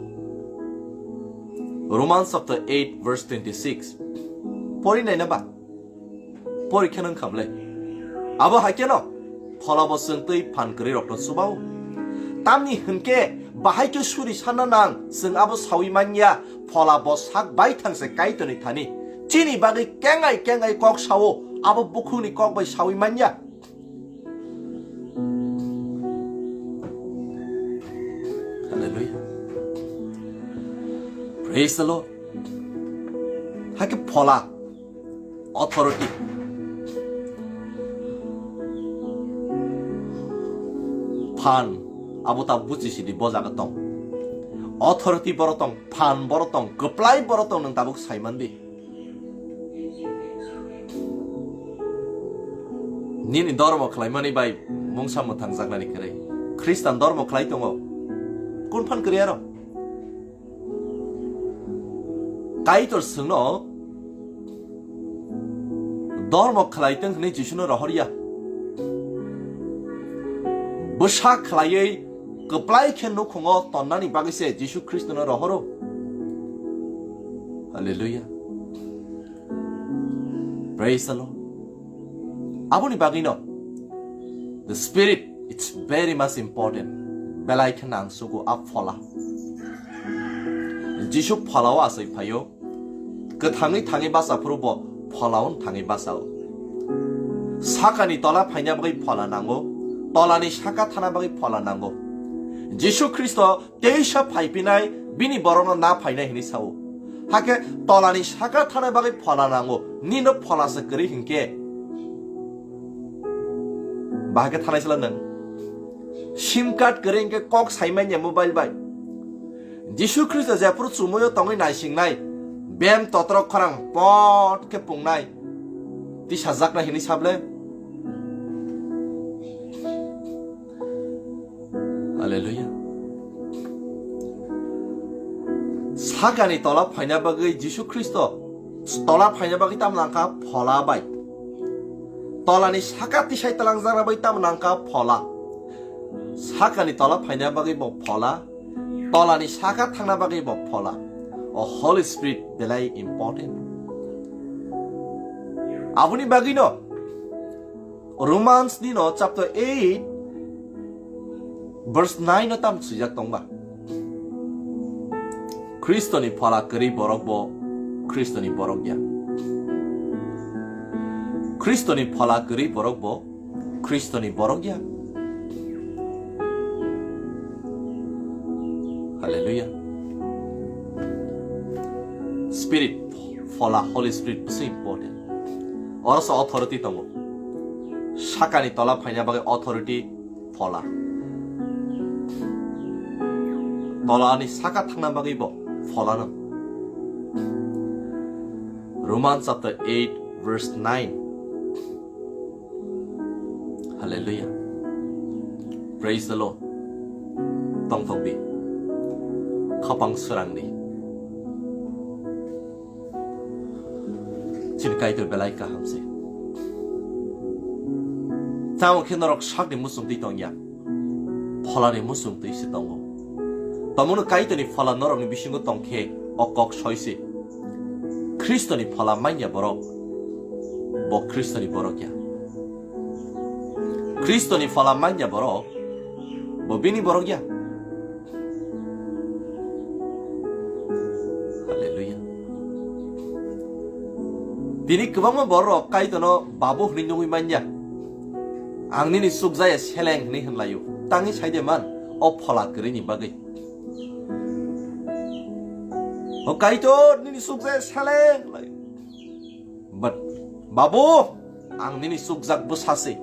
Romans chapter eight verse twenty-six. Pori naina ba? Porikha nang khamle. Abo hai khe no phola bo chwng twi phan kwrwi rokno chubao. Tamni hwnkhe bahai khe suri sanna nang chwng abo sawi manya, phola bo sak bai thang se Kaitorni thani. Chini bagwi kengai kengai kok sao, abo bukhukni kok bai sawi manya. Hallelujah. Praise the Lord. Hai khe phola. Authority. Phan, abo ta buchi sidi bo jaga tong. Authority boro tong, phan boro tong, kwplai boro tong, nwng tabuk saiman di. Nini dormo khlaimani bai mungsa mwthang jaknani kwrwi. Khristan dormo khlai tongo. Kun phan kwrwi aro? Kaitor chwngno dormo khlai tong hwnwi Jisuno rohor ya. Bwsa khlaiwi kwplai khe nukhungo tonnani bagwi se Jisu Khristono rohoro. Hallelujah. Praise the Lord. Aboni bagwino the spirit, it's very much important. Belai khe nangsugo a phola. Jisu pholao asoi phaio. Kwthangwi thangwi bacha phuru bo pholao thangwi bachao. Sakani tola phaina bagwi phola nango. Tolani saka thana bagwi phola nango. Jisu Khristo teisa phaipinai, bini borokno na phainai hwnwi sao. Hakhe tolani saka thana bagwi phola nango. Nino phola se kwrwi hinkhe. Bahai khe thanai sala nwng. Sim card kwrwi hinkhe kok saimanya mobile bai. Jisu Khristo jephuru chumoio tongwi naisingnai, bem totrok khorang pot khe pungnai. tisajaknai hinwi sable? Hallelujah. Sakani tola phaina bagwi Jisu Khristo tola phaina bagwi tamo nangkha phola bai. Tolani saka tisai talangjakna bai tamo nangkha phola. Sakani tola phaina bagwi bo phola. Tolani saka thangna bagwi bo phola. O Holy Spirit belai important. Aboni bagwino Romans ni no chapter eight verse nine no tam swijak tongba. Khristo ni phola kwrwi borok bo Khristo ni borok ya. Khristo ni phola kwrwi borok bo Khristo ni borok ya. Hallelujah. Spirit, phola, Holy Spirit, so important. Oro so authority tongo. Sakani tola phaina bagwi authority phola. Tolani saka thangna bagwi bo phola no. Romans chapter eight verse nine. Hallelujah. Praise the Lord. Tongthokdi. Khapang srangdi. Chini Kaitor belai kaham se. Tamo khe norok sakni muchungtwi tongya. Pholani muchungtwi se tongo. Tamono Kaitorni phola norokni bisingo tongkhe o kok soi se. Khristoni phola manya borok. Bo Khristoni borok ya. Khristoni phola manya borok. Bo bini borok ya. Hallelujah. Tini kwbangma borok Kaitorno babu hwnwi nungwi manya. Ang nini chukjaya seleng hwnwi hwnlaio. Tangwi saide man o phola kwrwini bagwi. O Kaitor nini chukjaya seleng hwnlaio. But babu, ang nini chukjak bwsa se.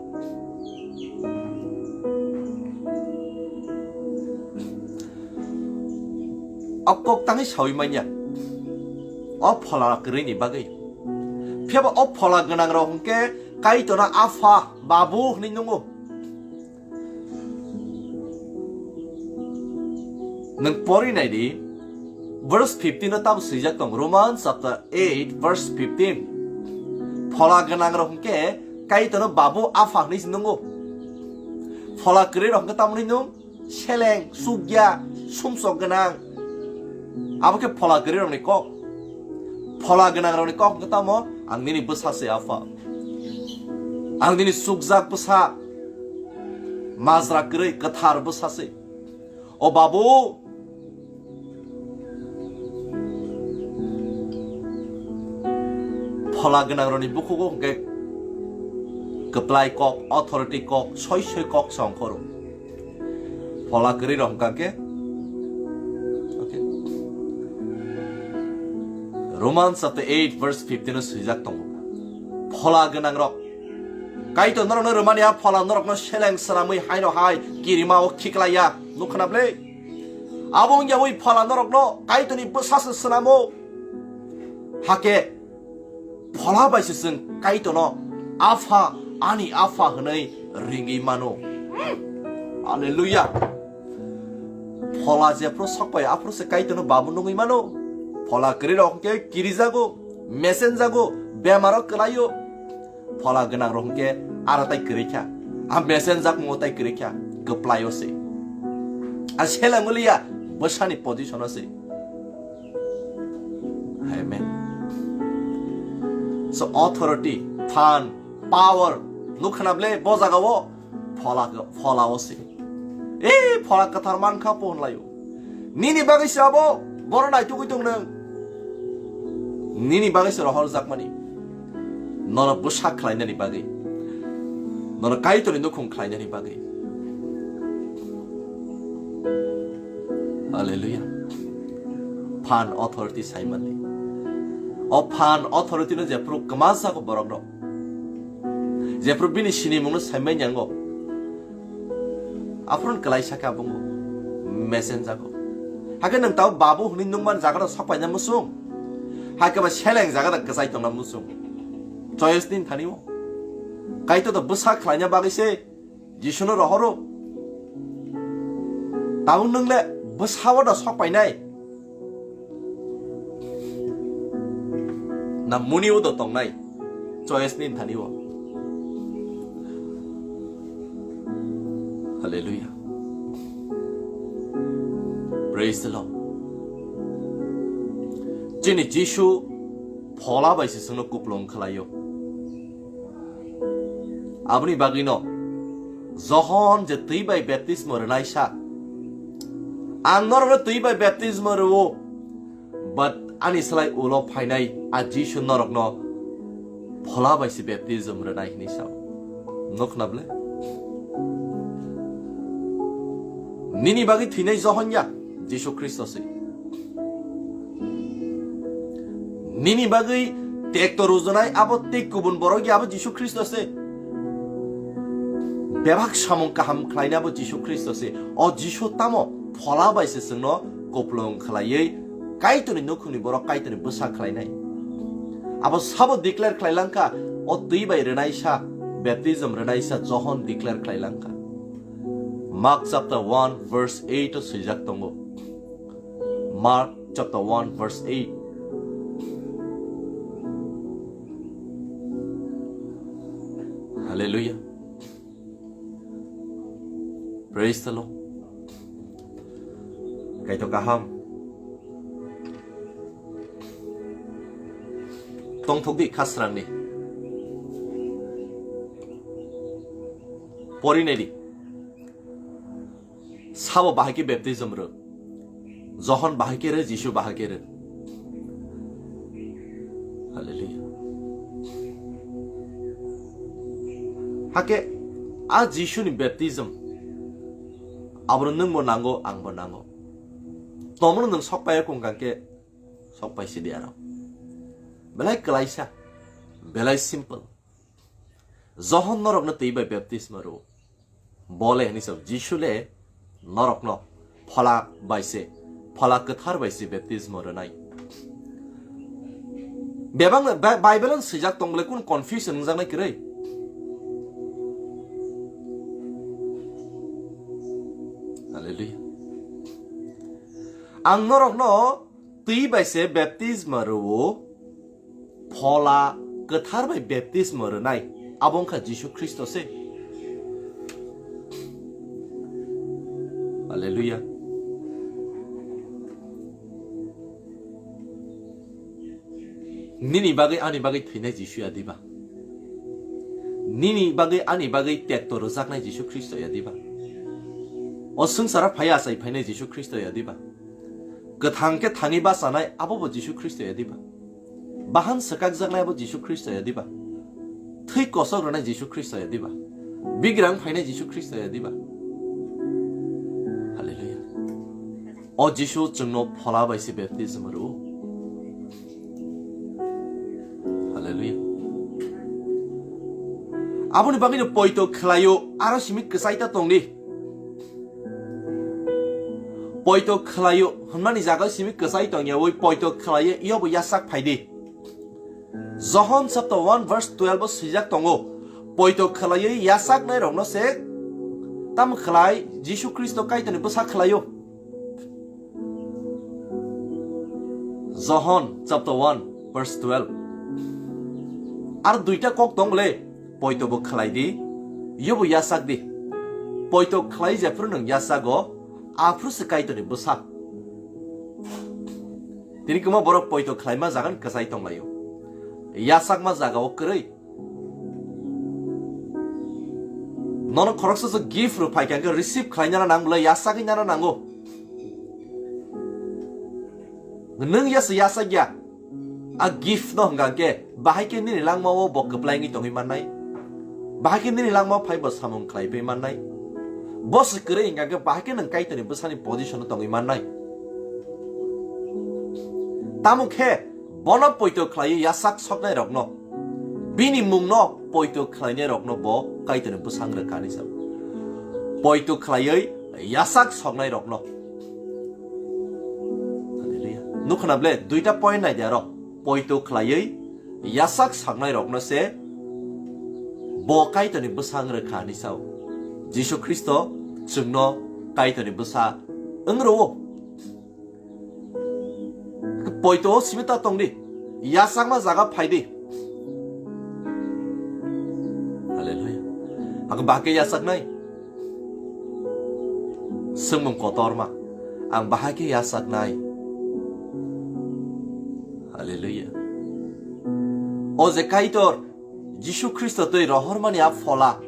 O kok tangwi sawi manya. O phola kwrwini bagwi. Phiya ba o phola gwnang rok hwnkhe Kaitorno apha, babu hwnwi nungo. Nwng pori nai di, verse fifteen o tamo swijak tong, Romans chapter eight verse fifteen. Phola gwnang rok hwnkhe Kaitorno babu apha hwnwi se nungo. Phola kwrwi rok hwnkhe tamo hwnwi nung seleng, sukya, sumsok gwnang. Abo khe phola kwrwi rokni kok. Phola gwnang rokni kok hwnkhe tamo, ang nini bwsa se apha. Ang nini chukjak bwsa. Majra kwrwi kwthar bwsa se. O babu, phola gwnang rokni bukhugo hwnkhe kwplai kok, authority kok, soi soi kok se ongkhoro. Phola kwrwi rok hwnkha khe, okay. Romans chapter eight verse fifteen o swijak tongo. Phola gwnang rok. Kaitor norokno rwmani a phola norokno seleng swnamwi haino hai kirima o khiklaiya. Nukha na ble? Abo wngya wi phola norokno Kaitorni bwsa se swnamo. Hakhe phola bai se chwng Kaitorno apha, ani apha hwnwi ringwi mano. Hallelujah. Phola jephru sokpai aphuru se Kaitorno babu nungwi mano. Phola kwrwi rok hwnkhe kirijago, mesenjago, bemaro kwlaio. Phola gwnang rok hwnkhe aro tai kwrwi kha. A mesenjak mungo tai kwrwi kha. Kwplaio se. A seleng wliya bwsani position o se. Amen. So authority, phan, power, nukha na ble bo jaga o phola, phola o se. E phola kwthar mankha po hwnlaio. Nini bagwi se abo, boro naitugwi tong nwng. Nini bagwi se rohorjakmani. Nono bwsa khlainani bagwi. Nono Kaitorni nukhung khlainani bagwi. Hallelujah. Phan authority saimani. O phan authority no jephru kwmasago borok rok. Jephru bini sinimung no saimanya ngo. Aphuru kwlai sakha bungo. Mesenjago. Hakhe nwng tao babu hwnwi nungmani jaga rok sokpaina muchung. Hakhe ba seleng jaga da kwchai tongna muchung. Choice ni thani o. Kaitor da bwsa khlaina bagwi se Jisuno rohoro. Tabuk nwng le bwsao da sok painai. Na muni o do tongnai. Choice ni thani o. Hallelujah. Praise the Lord. Chini Jisu phola bai se chwngno kuplung khlaio. Aboni bagwino Johon je twi bai baptismo rwnaisa, ang norokno twi bai baptismo rwo, but ani slai ulo phainai a Jisu norokno phola bai se baptism rwnai hinwi sao. Nukna ble? Nini bagwi thwinai Johon ya, Jisu Khristo se. Nini bagwi tekto rujonai abo tei kubun borok ya, abo Jisu Khristo se. Bebak samung kaham khlaina abo Jisu Khristo se. O Jisu tamo phola bai se chwngno kuplung khlaiwi Kaitorni nukhungni borok Kaitorni bwsa khlainai. Abo sabo declare khlai langkha, o twi bai rwnaisa, baptism rwnaisa Johon declare khlai langkha. Mark chapter one verse eight o swijak tongo. Mark chapter one verse eight. Hallelujah. Praise the Lord. Kaitor kaham. Tongthok di khasrangni. Porinai di. Sabo bahai khe baptism rw. Johon bahai khe rw, Jisu bahai khe rw. Hallelujah. Hake a Jisuni baptism abono nwngbo nango, angbo nango. Tomono nwng sok paiya kung kang khe sok pai sidi aro. Belai kwlaisa, belai simple. Johon norokno twi bai baptisma rwo. Bole hwnwi sao, Jisu le norokno phola bai se, phola kwthar bai se baptisma rwnai. Bebak Ba-, Bible-o swijak tong bole kunu confusion wngjaknai kwrwi. Hallelujah. Ang norokno twi bai se baptisma rwo, phola kwthar bai baptisma rwnai, abo wngkha Jisu Khristo se. Hallelujah. Nini bagwi, ani bagwi thwinai Jisu ya diba? Nini bagwi, ani bagwi tekto rwjaknai Jisu Khristo ya diba? O swngcharo phai achai phainai Jisu Khristo ya diba? Kwthang khe thangwi bachanai abo bo Jisu Khristo ya diba? Bahan swkakjaknai abo Jisu Khristo ya diba? Thwi kosok rwnai Jisu Khristo ya diba? Bigrang phainai Jisu Khristo ya diba? Hallelujah. O Jisu chwngno phola bai se baptism rwo. Hallelujah. Aboni bagwino poito khlaio, aro simi kwchai ta tongdi. Poito khlaio hwnmani jaga simi kwchai tongyawi poito khlaiwi yobo yasak phaidi. Johon chapter one verse twelve o swijak tongo, poito khlaiwi yasaknai rokno se tamo khlai Jisu Khristo Kaitorni bwsa khlaio. Johon chapter one verse twelve. Ar duita kok tong le, poito bo khlai di, yobo yasak di. Poito khlai jephru nwng yasago, aphru se Kaitorni bwsa. Tini kwma borok poito khlaima jagan kwchai tonglaio. Yasakma jagao kwrwi. Nono khoroksa se gift rw phaikha hwnkhe receive khlainano nang bwlai yasagwi nano nango. Nwng yasa yasakya. A gift no hwnkha hwnkhe bahai khe nini langmao bo kwplai wngwi tongwi mannai. Bahai khe nini langmao phai bo samung khlai phi mannai. Bo se kwrwi hwnkha hwnkhe bahai khe nwng Kaitorni bwsani position o tongwi mannai. Tamo khe bono poito khlaiwi yasak soknai rokno, bini mungno poito khlainai rokno bo Kaitorni bwsang rwkha hinwi sa. Poito khlaiwi yasak soknai rokno. Hallelujah. Nukhana ble duita point nai de aro. Poito khlaiwi Yasak saknai rokno se bo Kaitorni bwsa wng rwkha hinwi sao. Jisu Khristo chwngno Kaitorni bwsa wng rwo. Poito o simi ta tong di. Yasakma jaga phai di. Hallelujah. Ang bahai khe yasaknai. Swngmung kotorma. Ang bahai khe yasaknai. Hallelujah. O je Kaitor Jisu Khristo twi rohormani a phola.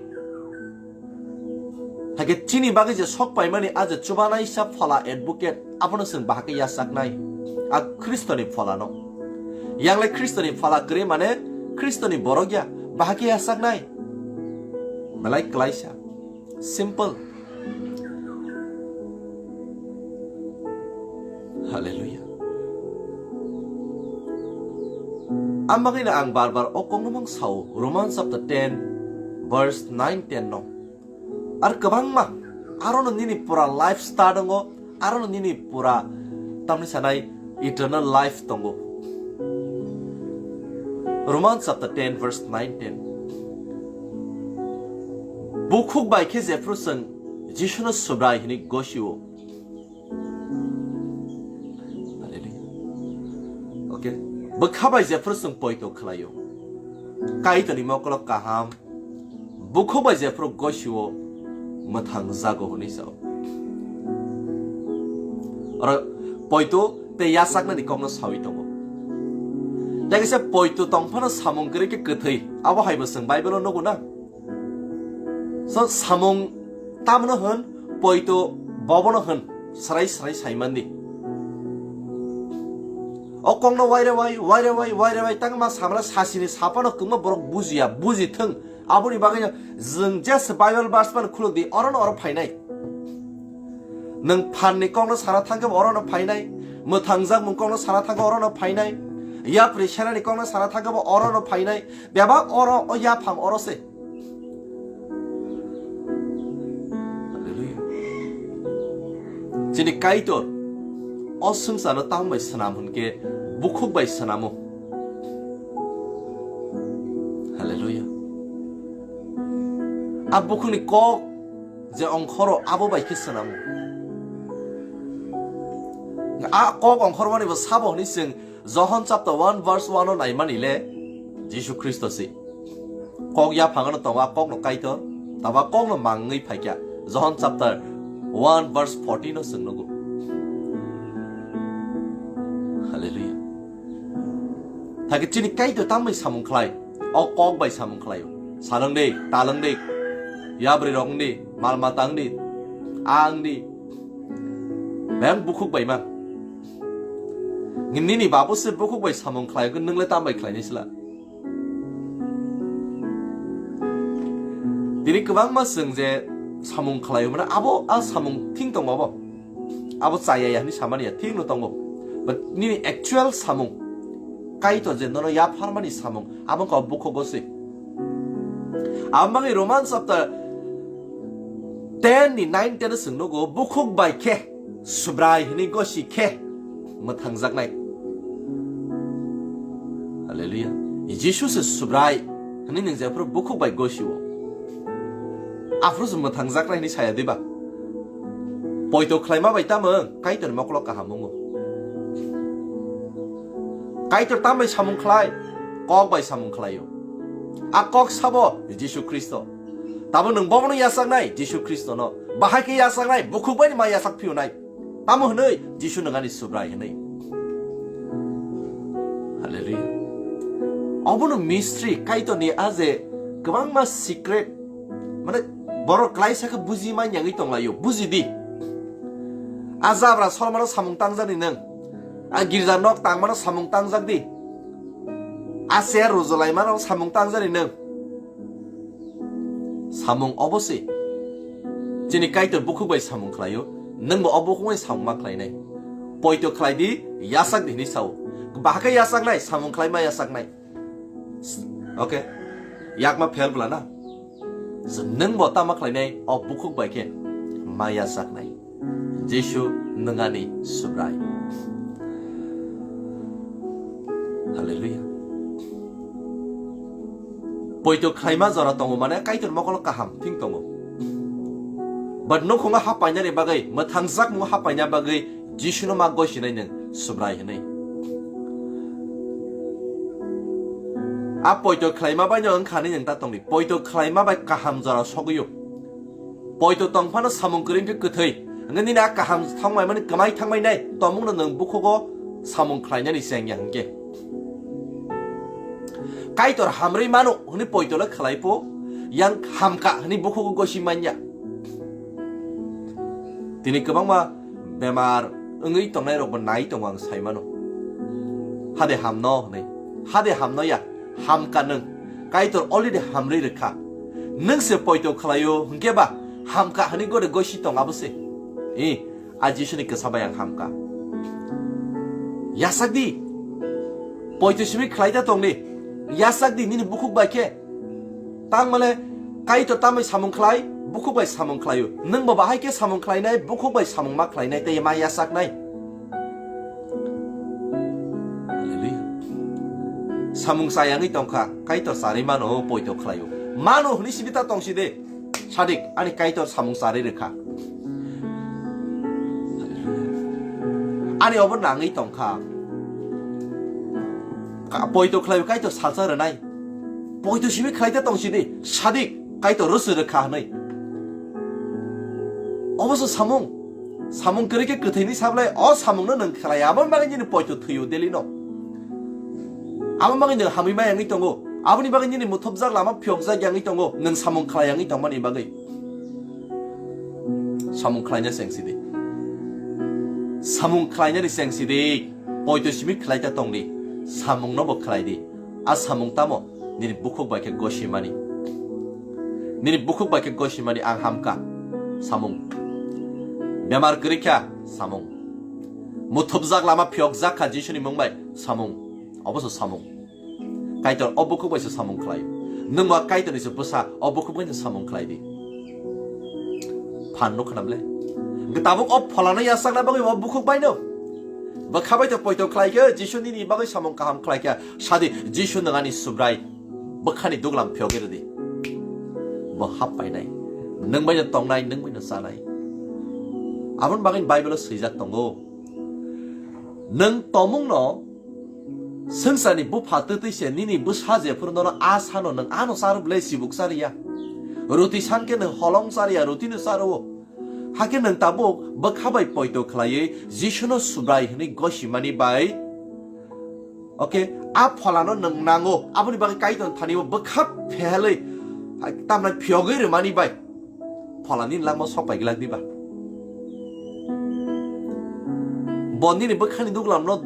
Hakhe chini bagwi je sok paimani a je chubanaisa phola advocate, abono chwng bahai khe yasaknai. A Khristoni pholano. Yangle Khristoni phola kwrwi mane Khristoni borok ya, bahai khe yasaknai. Belai klaisa. Simple. Hallelujah. Ang bagwino ang bar bar o kokno mang sao, Romans chapter ten, verse nine, ten no. Ar kwbangma, arono nini pura life start wngo, arono nini pura tamni sanai eternal life tongo. Romans chapter ten, verse nine, ten. Bukhuk bai khe jephru chwng Jisuno Subrai hwnwi gosio. Hallelujah. Okay. Bwkha bai jephru chwng poito khlaio. Kaitorni mokolo kaham. Bukhuk bai jephru gosio mwthang jago hwnwi sao. Oro poito tei yasaknani kokno sawi tongo. Tei kaisa poito tongphano samung kwrwi khe kwthwi. Abo haibo chwng Bible-o nugo na. So, samung tamno hwn, poito bobono hwn, srai srai saimandi. O kokno waire wai, waire wai, waire wai, tangma samla sasini sapano kwma borok bujiya, buji thwng. Aboni bagwino jwng jesa Bible verse phano khuluk di, orono oro phainai. Nwng phanni kokno sana thangkhe bo orono phainai, mwthangjakmung kokno sana thangkhe orono phainai, yapri senani kokno sana thangkhe bo orono phainai, bebak oro o yaphang oro se. Hallelujah. Chini Kaitor o swngcharno tamo bai swnam hwnkhe bukhuk bai swnamo. Hallelujah. A bukhukni kok je ongkhoro abo bai khe swnamo. A kok ongkhormani bo sabo hwnwi chwng Johon chapter one verse one o naimani le Jisu Khristo se. Kok yaphangno tongo, a kokno Kaitor, tabo a kokno mangwi phaikha. Johon chapter one verse fourteen o chwng nugo. Hallelujah. Thake chini Kaitor tambai samung khlai, o kok bai samung khlaio. Salwng di, talwng di, yabri rok di, mal mata wng di, ang di. Beng bukhuk bai ma. Nini babu se bukhuk bai samung khlai, nwng le tambai khlainai sila. Tini kwbangma chwng je samung khlaio, mane abo a samung thing tongo abo. Abo chaya ya hwnwi samani ya, thing no tongo. But nini actual samung, Kaitor je nono yapharmani samung, abo wngkha bukhugo se. Abo bagwi Roman chapter ten ni nine ten o chwng nugo, bukhuk bai khe Subrai hwnwi gosi khe mwthangjaknai. Hallelujah. Jisu se Subrai hwnwi nwng jephru bukhuk bai gosio. Aphuru se mwthangjaknai hwnwi saya diba? Poito khlaima bai tamo Kaitor mokolo kaham wngo. Kaitor tambai samung khlai, kok bai samung khlaio. A kok sabo Jisu Khristo. Tamo nwng bobono yachaknai Jisu Khristono. Bahai khe yachaknai, bukhuk bai ma yachak phiyonai. Tamo hwnwi Jisu nwng ani Subrai hwnwi. Hallelujah. Obono mystery, Kaitorni a je kwbangma secret, mane borok klaisa khe buji manyangwi tonglaio, buji di. A jabra solmano samung tangjani nwng. A girja nok tangmano samung tangjak di. A chair rujulaimano samung tangjani nwng. Samung obo se. Chini Kaitor bukhuk bai samung khlaio, nwngbo o bukhuk bai samung ma khlainai. Poito khlai di, yachak di hwnwi sao. Bahai khe yachaknai, samung khlai ma yachaknai. Okay. Yakma phel bwla na. Nwngbo tamo khlainai, o bukhuk bai khe ma yachaknai. Jisu nwng ani Subrai. Hallelujah. Poito khlaima jora tongo mane Kaitor mokolo kaham thing tongo. But nukhungo hapainani bagwi, mwthangjakmungo hapaina bagwi Jisuno ma gosinai nwng Subrai hwnwi. A poito khlaima baino wngkha hwnwi nwng ta tongdi. Poito khlaima bai kaham jora sogwio. Poito tongphano samung kwrwi wngkhe kwthwi. Hwnkhe nini a kaham thangmai mani kwmai thangmai nai, tomungno nwng bukhugo samung khlainani chengya hwnkhe. Kaitor hamrwi mano hwnwi poitole khlai pho, yang hamkha hwnwi bukhugo gosi manya. Tini kwbangma bemar wngwi tongnai rokbo nai tongo ang sai mano. Hade hamno hwnwi. Hade hamno ya, hamkha nwng. Kaitor already hamrwi rwkha. Nwng se poito khlaio hwnkhe ba hamkha hwnwi gode gosi tong abo se. I, a Jisuni kwsa bai ang hamkha. Yasakdi. Poito simi khlaita tongdi. Yasakdi nini bukhuk bai khe. Tang male Kaitor tambai samung khlai, bukhuk bai samung khlaio. Nwng bo bahai khe samung khlainai, bukhuk bai samung ma khlainai, tei ma yasaknai. Hallelujah. Samung chayangwi tongkha, Kaitor charwi mano, poito khlaio. Mano hwnwi sidi ta tongsi de. Sadik, ani Kaitor samung charwi rwkha. Ani obo nangwi tongkha. Ka-, poito khlai Kaitor salsa rwnai. Poito simi khlai ta tong sidi, sadik Kaitor rwswi rwkha hwnwi. Obo se samung. Samung kwrwi khe kwthwini sablai o samungno nwng khlai, aboni bagwi nini poito thwio daily no. Aboni bagwi nwng hamwi ma yangwi tongo. Aboni bagwi nini muthupjak lama phiyokjak yangwi tongo, nwng samung khlai yangwi tongmani bagwi. Samung khlaina cheng sidi. Samung khlainani cheng sidi. Poito simi khlai ta tongdi. Samungno bo khlai di. A samung tamo? Nini bukhuk bai khe gosimani. Nini bukhuk bai khe gosimani ang hamkha. Samung. Bemar kwrwi kha? Samung. Muthupjak lama phiyokjak kha Jisuni mung bai? Samung. Obo se samung. Kaitor o bukhuk bai se samung khlai. Nwng ba Kaitorni se bwsa, o bukhuk bai se samung khlai di. Phan nukho na bwle? Hwnkhe tabuk o pholano yasakna bagwi o bukhuk baino. Bwkha bai to poito khlai khe, Jisu nini bagwi samung kaham khlai khe, sadi Jisu nwng ani Subrai, bwkhani duglam phiyogwi rwdi. Bo hap painai. Nwng baino tongnai, nwng baino chanai. Aboni bagwi Bible-o swijak tongo. Nwng tomungno swngcharni bupha twtwi se nini bwsa jephuru nono a sano nwng ano charo bwle sibuk chariya. Ruti san khe nwng holong chariya, rutino charo. Hakhe nwng tabuk bwkha bai poito khlaiwi Jisuno Subrai hwnwi gosimani bai, okay, a pholano nwng nango, aboni bagwi Kaitorni thani-o bwkha phehelwi, tamni phiyogwi rwmani bai phola nini langma sok pai glak diba? Bo nini bwkhani duglamno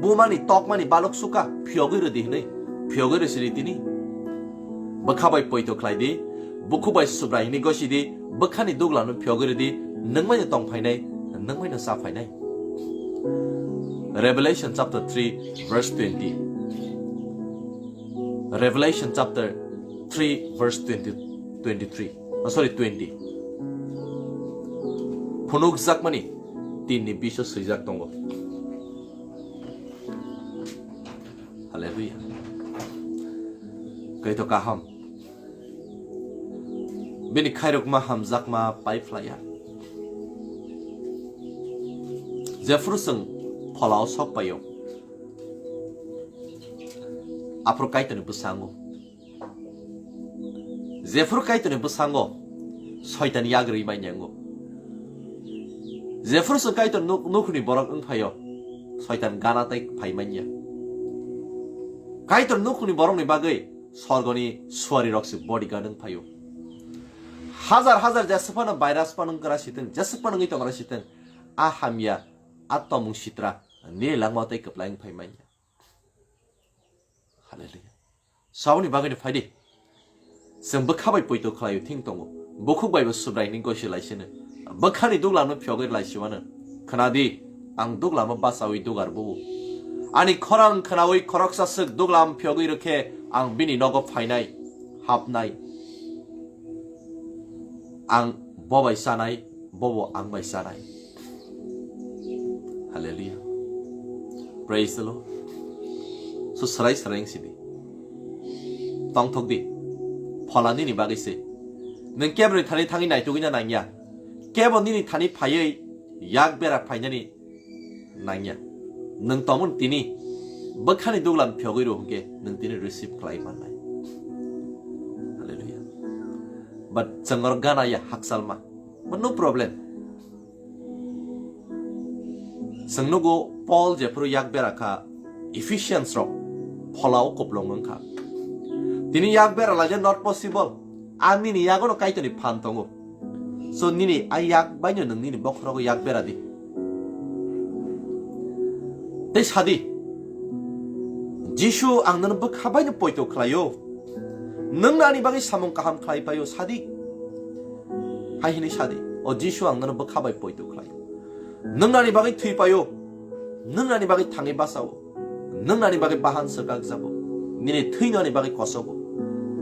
bumani, tokmani balok suka, phiyogwi rwdi hwnwi, phiyogwi rwsidi tini. Bwkha bai poito khlai di, bukhuk bai Subrai hwnwi gosi di, bwkhani duglamno phiyogwi rwdi, nwng baino tong phainai, nwng baino cha phainai. Revelation chapter three, verse twenty. Revelation chapter three, verse twenty, twenty-three. Oh, sorry, twenty. Phunukjakmani tinni biso swijak tongo. Hallelujah. Kaitor kaham. Bini khairokma hamjakma pai phlaiya. Jephuru chwng pholao sok paio, aphuru Kaitorni bwsango. Jephuru Kaitorni bwsango Soitan yagrwi manya wngo. Jephuru chwng Kaitor nuk-, nukhungni borok wng phaio, Soitan gana tei phai manya. Kaitor nukhungni borokni bagwi sorgoni suarirok se bodyguard wng phaio. Hajar hajar jeswk phano virus phano wng kwra sitwng, jeswk phano wngwi tong kwra sitwng, a hamya, a tomung sitra, nini langma tei kwplai wng phai manya. Hallelujah. Saboni bagwi no phaidi. Chwng bwkha bai poito khlaio thing tongo. Bukhuk bai bo Subrai hwnwi gosi laisino. Bwkhani duglamno phiyogwi laisiwano. Khwnadi, ang duglamo bachaui dugar buo. Ani khorang khwnaui khoroksa swk duglam phiyogwi rwkhe ang bini nogo phainai, hapnai. Ang bo bai chanai, bo bo ang bai chanai. Hallelujah. Praise the Lord. So sarai sarai wng sidi. Tongthok di. Phola nini bagwi se. Nwng kebroni thani thangwi naitugwi na nangya. Kebo nini thani phaiwi yak bera phainani nangya. Nwng tongmani tini bwkhani duglam phiyogwi rw hwnkhe nwng tini receive khlai mannai. Hallelujah. But chwng oro gana ya hakchalma. But no problem. Chwng nugo Paul jephuru yak bera kha Ephesians rok phola o kuplung wng kha. Tini yak bera laija not possible. A nini yagono Kaitorni phan tongo. So nini a yak baino nwng nini bokhorogo yak bera di. Tei sadi, Jisu ang nono bwkha baino poito khlaio. Nwng ani bagwi samung kaham khlai paio sadi. Hai hwnwi sadi, o Jisu ang nono bwkha bai poito khlaio. Nwng ani bagwi thwi paio. Nwng ani bagwi thangwi bachao. Nwng ani bagwi bahan swkak jago. Nini thwino ani bagwi kosogo.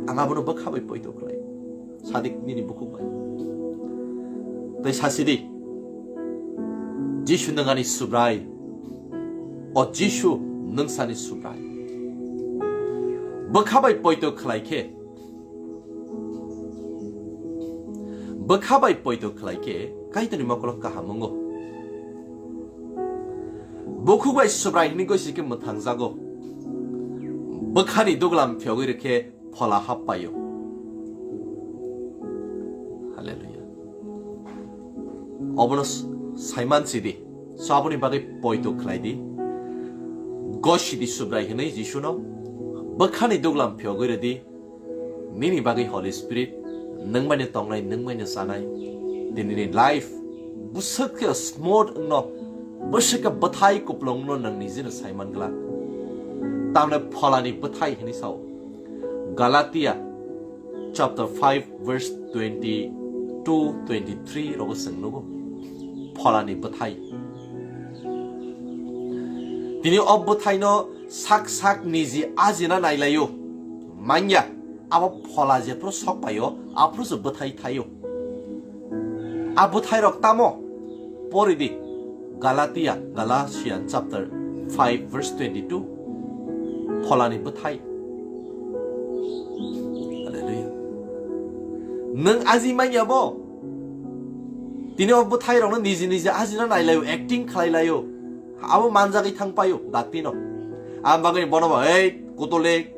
Ang abono bwkha bai poito khlai. Sadik nini bukhuk bai. Tei sasidi. Jisu nwng ani Subrai. O Jisu nwng sani Subrai. Bwkha bai poito khlai khe. Bwkha bai poito khlai khe Kaitorni mokolo kaham wngo. Bukhuk bai Subrai hwnwi gosi khe mwthangjago. Bwkhani duglam phiyogwi rwkhe phola hap paio. Hallelujah. Obono s-, saiman sidi. So aboni bagwi poito khlai di. Gosi di Subrai hwnwi Jisuno. Bwkhani duglam phiyogwi rwdi. Nini bagwi Holy Spirit, nwng baino tongnai, nwng baino chanai. Tei nini life bwswk khe smooth wngno, bwswk khe bwthai kuplung wngno nwng nijino saiman glak. Tamni pholani bwthai hwnwi sao. Galatia chapter five verse twenty-two, twenty-three rogo chwng nugo. Pholani bwthai. Tini o bwthaino sak sak niji ajina nailaio. Manya, abo phola jephuru sok paio, aphuru se bwthai thaio. A bwthai rok tamo? Pori di. Galatia, Galatian chapter five verse twenty-two. Pholani bwthai. Hallelujah. Nwng aji manya bo? Tini o bwthai rokno niji niji ajina nailaio, acting khlailaio. Abo manjagwi thang paio, dakti no. Ang bagwi bono bo, "Ei, kutul dik,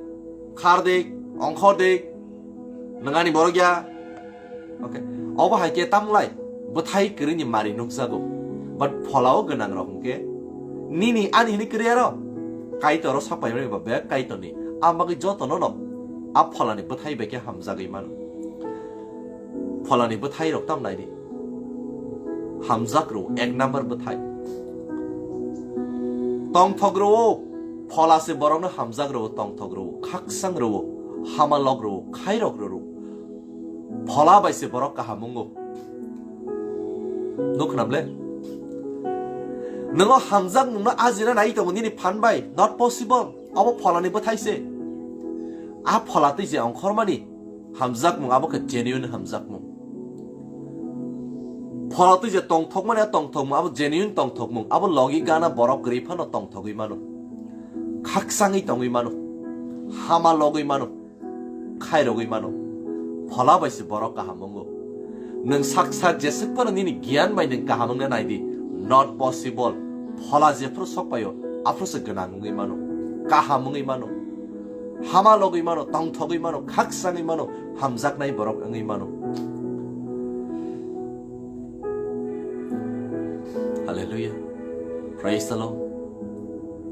khar dik, ongkhor dik, nwng ani borok ya." Okay. Obo hai khe tamlai, bwthai kwrwini mari nukjago. But pholao gwnang rok hwnkhe, nini ani hini kwrwi aro, Kaitor o sapai mani ba bek Kaitorni. Ang bagwi jotono no, a pholani bwthai bai khe hamjagwi mano. Pholani bwthai rok tam nai di. Hamjak rw, ek number bwthai. Tongthok rw, phola se borokno hamjak rw, tongthok rw, khaksang rw, hama lok rw, khairok rw. Phola bai se borok kaham wngo. Nuk khna ble? Nwngo hamjakmungno ajina nai tongo nini phan bai, not possible. Abo pholani bwthai se. A phola twi je ongkhormani hamjakmung, abo khe genuine hamjakmung. Phola twi je tongthokmani a tongthokmung, abo genuine tongthokmung, abo logi gana borok kwrwi phano tongthogwi mano. Khaksangwi tongwi mano. Hama logwi mano. Khairogwi mano. Phola bai se borok kaham wngo. Nwng sak sak jeswk phano nini giyan bai nwng kaham wngna nai di. Not possible. Phola jephuru sok paio, aphuru se gwnang wngwi mano. Kaham wngwi mano. Hama logwi mano, tongthogwi mano, khaksangwi mano, hamjaknai borok wngwi mano. Hallelujah. Praise the Lord.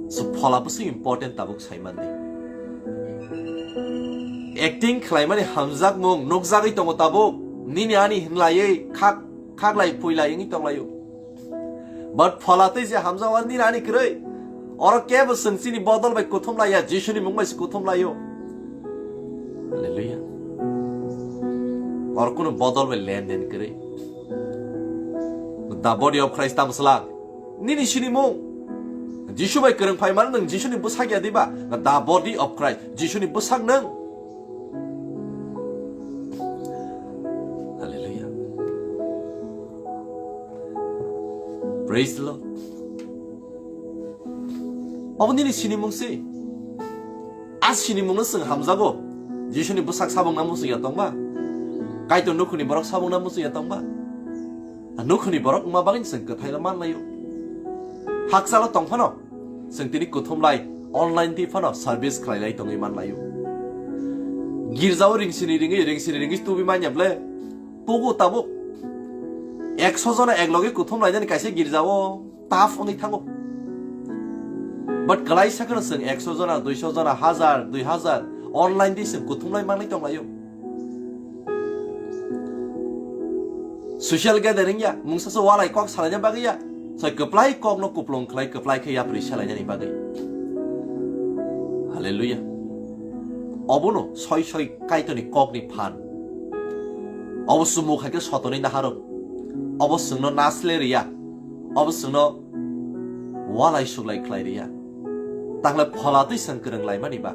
So phola bwswk important tabuk sai mandi. Acting khlaimani hamjakmung nukjagwi tongo tabuk. Nini ani hinlaiwi khak, khaklai phuilai wngwi tonglaio. But phola twi je hamjak o nini ani kwrwi. Oro kebo chwng chini bodol bai kuthum laiya, Jisuni mung bai se kuthum laio. Hallelujah. Oro kunu bodol bai lenden kwrwi. The body of Christ tamo swlang. Nini sinimung. Jisu bai kwrwng phai mano nwng Jisuni bwsak ya diba? The body of Christ. Jisuni bwsak nwng. Hallelujah. Praise the Lord. Obo nini sinimung se. A sinimungno chwng hamjago. Jisuni bwsak sabungna muchungya tongba? Kaitor nukhuni borok sabungna muchungya tongba? A nukhuni borok wngma bagwi chwng kwthaino manlaio. Hakchalo tongphano chwng tini kuthumlai online twi phano service khlailai tongwi manlaio. Girjao ringsini ringwi, ringsini ringwi tubi manya ble. Tugo tabuk ekso jona eklogi kuthum lainani kaisa girjao taf wngwi thango. But kwlaisa kheno chwng ekso jona, duiso jona, hazar, dui hazar online di chwng kuthum lai manwi tonglaio. Social gathering ya, mungsa se walai kok salaina bagwi ya. Soi kwplai kokno kuplung khlai, kwplai khe yapri salainani bagwi. Hallelujah. Obono soi soi Kaitorni kokni phan. Obo chumuk hai khe sotoni naharok. Obo chwngno nasle riya. Obo chwngno walai suglai khlai riya. Tangle phola twi chwng kwrwng laimani ba.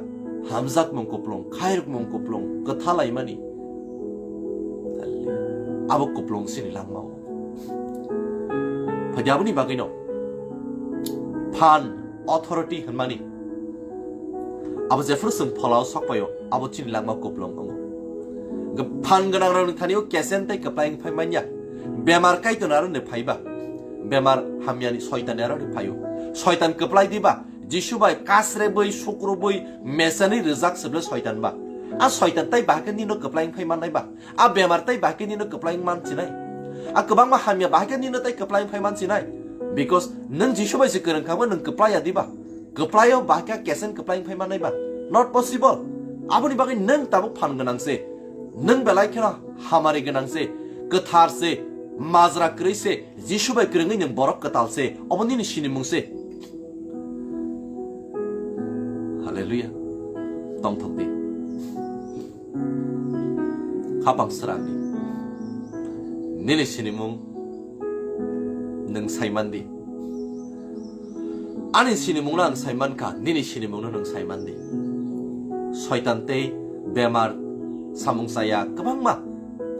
Hamjak mung kuplung, khairok mung kuplung, kwtha laimani. Abo kuplung sini langmao. Phadi aboni bagwino phan authority hwnmani. Abo jephuru chwng pholao sokpaio, abo chini langma kuplung wngo. Phan gwnangrokni thani-o kesen tei kwplai wng phai manya. Bemar Kaitorni aroni phaiba. Bemar hamyani Soitanni aroni phaio. Soitan kwplai diba, Jisu bai kasrebwi, sukrubwi, mesani rwjak se ble Soitan ba. A Soitan tai bahai khe nino kwplai wng phai mannai ba. A bemar tai bahai khe nino kwplai wng man sinai. A kwbangma hamya bahai khe nino tai kwplai wng phai man sinai. Because nwng Jisu bai se kwrwng kha bo nwng kwplai ya diba. Kwplaio bahai khe kesen kwplai wng phai mannai ba. Not possible. Aboni bagwi nwng tabuk phan gwnang se. Nwng belai kheno hamari gwnang se. Kwthar se. Majra kwrwi se. Jisu bai kwrwngwi nwng borok kwtal se. Obo nini sinimung se. Hallelujah. Tongthok di. Khapang srang di. Nini sinimung nwng saiman di. Ani sinimungno ang saiman kha, nini sinimungno nwng saiman di. Soitan tei bemar, samung chaya kwbangma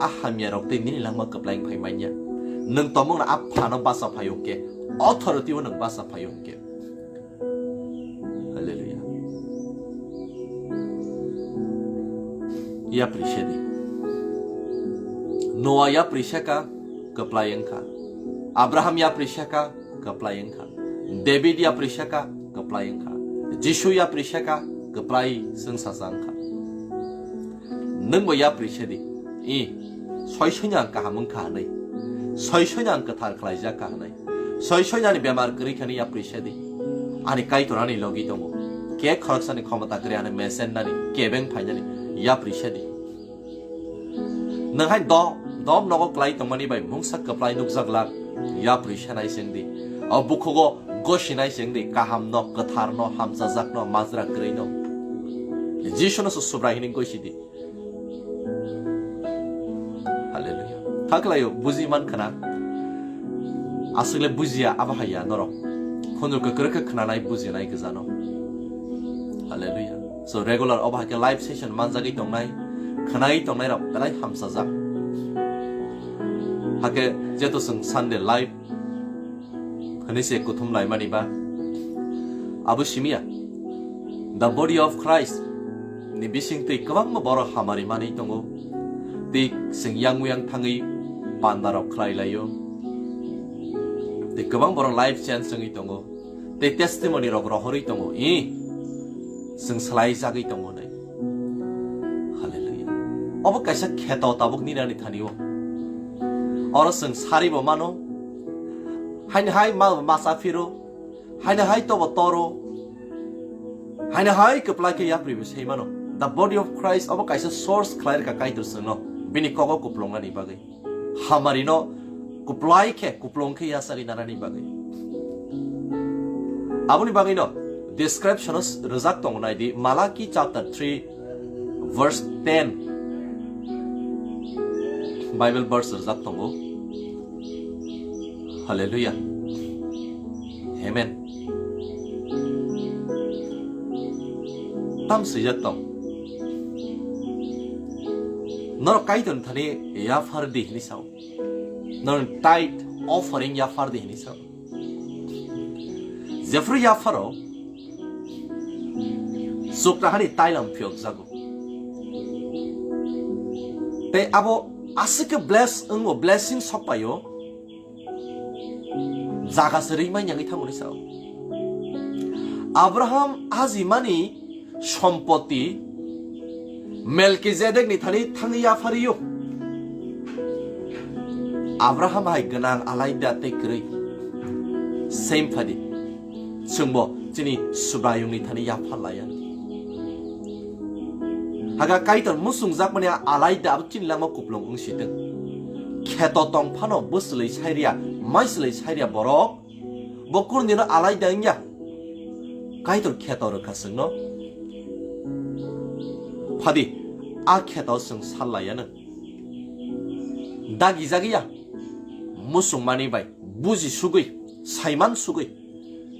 a hamya rok tei nini langma kwplai wng phai manya. Nwng tongmungno a phano bacha phai wngkhe, authority o nwng bacha phai wngkhe. Hallelujah. Yapri sedi. Noah yapri seka, kwplai wngkha. Abraham yapri seka, kwplai wngkha. David yapri seka, kwplai wngkha. Jisu yapri seka, kwplai chwngsacha wngkha. Nwngbo yapri sedi. I, soi soino ang kaham wngkha hwnwi. Soi soino ang kwthar khlaijak kha hwnwi. Soi soino ani bemar kwrwi khani yapri sedi. Ani Kaitor ani logi tongo. Khe khoroksani khomota kwrwi ani mesennani, kebeng phainani yapri sedi. Nwng hai do-, dom nogo kwlai tongmani bai mungsa kwplai nukjak lak, yapri senai se wng di. O bukhugo gosinai se wng di, kahamno, kwtharno, hamchajakno, majra kwrwino. Jisuno se Subrai hwnwi gosi di. Hallelujah. Kha kwlaio, buji man khna. Aswkle bujiya, abo haiya norok. Khunju kwkrwkhe khwnanai, bujinai gwjano. Hallelujah. So, regular obo hai khe live session manjagwi tongnai, khwnai tongnai rok belai hamsajak. Hakhe jeto chwng Sunday live hwnwi se kuthum laimani ba, abo simiya. The body of Christ ni bising twi kwbangma borok hamari manwi tongo. Tei chwng yang uyang thangwi panda rok khlai laio. Tei kwbang borok life change wngwi tongo. Tei testimony rok rohorwi tongo. I, chwng swlai jagwi tongo hwnwi. Hallelujah. Obo kaisa kheto tabuk nini ani thani o. Oro chwng sari bo mano. Haini hai ma, masa phiro. Haini hai tobo toro. Haini hai kwplai khe yapri bo sei mano. The body of Christ obo kaisa source khlai rwkha Kaitor chwngno. Bini kogo kuplungnani bagwi. Hamari no kuplai khe, kuplung khe yasari nanani bagwi. Aboni bagwi no description o rwjak tongo nai di, Malaki chapter three verse ten. Bible verse rwjak tongo. Hallelujah. Amen. Tam swijak tong. Norok Kaitor thani yaphar di hini sao. Norok tithe offering yaphar di hini sao. Jephru yapharo, chukra hani tailam phiyok jago. Tei abo aswk khe bless wngo, blessing sokpaio, jaga se rwi manya wngwi thangmani sao. Abraham ajimani sompoti Melkizedekni thani thangwi yaphario. Abraham hai gwnang alaida tei kwrwi. Same phadi. Chwngbo chini Subraiyungni thani yapharlaiya. Haga Kaitor muchungjakmani alaida abo chini langma kuplung wngsitwng. Kheto tong phano bwswlwi sairiya, maislwi sairiya borok, bo kurnino alaida wngya. Kaitor kheto rwkha chwngno. Phadi, a kheto chwng sallaiyano. Dagijagya, muchungmani bai, buji sugwi, saiman sugwi,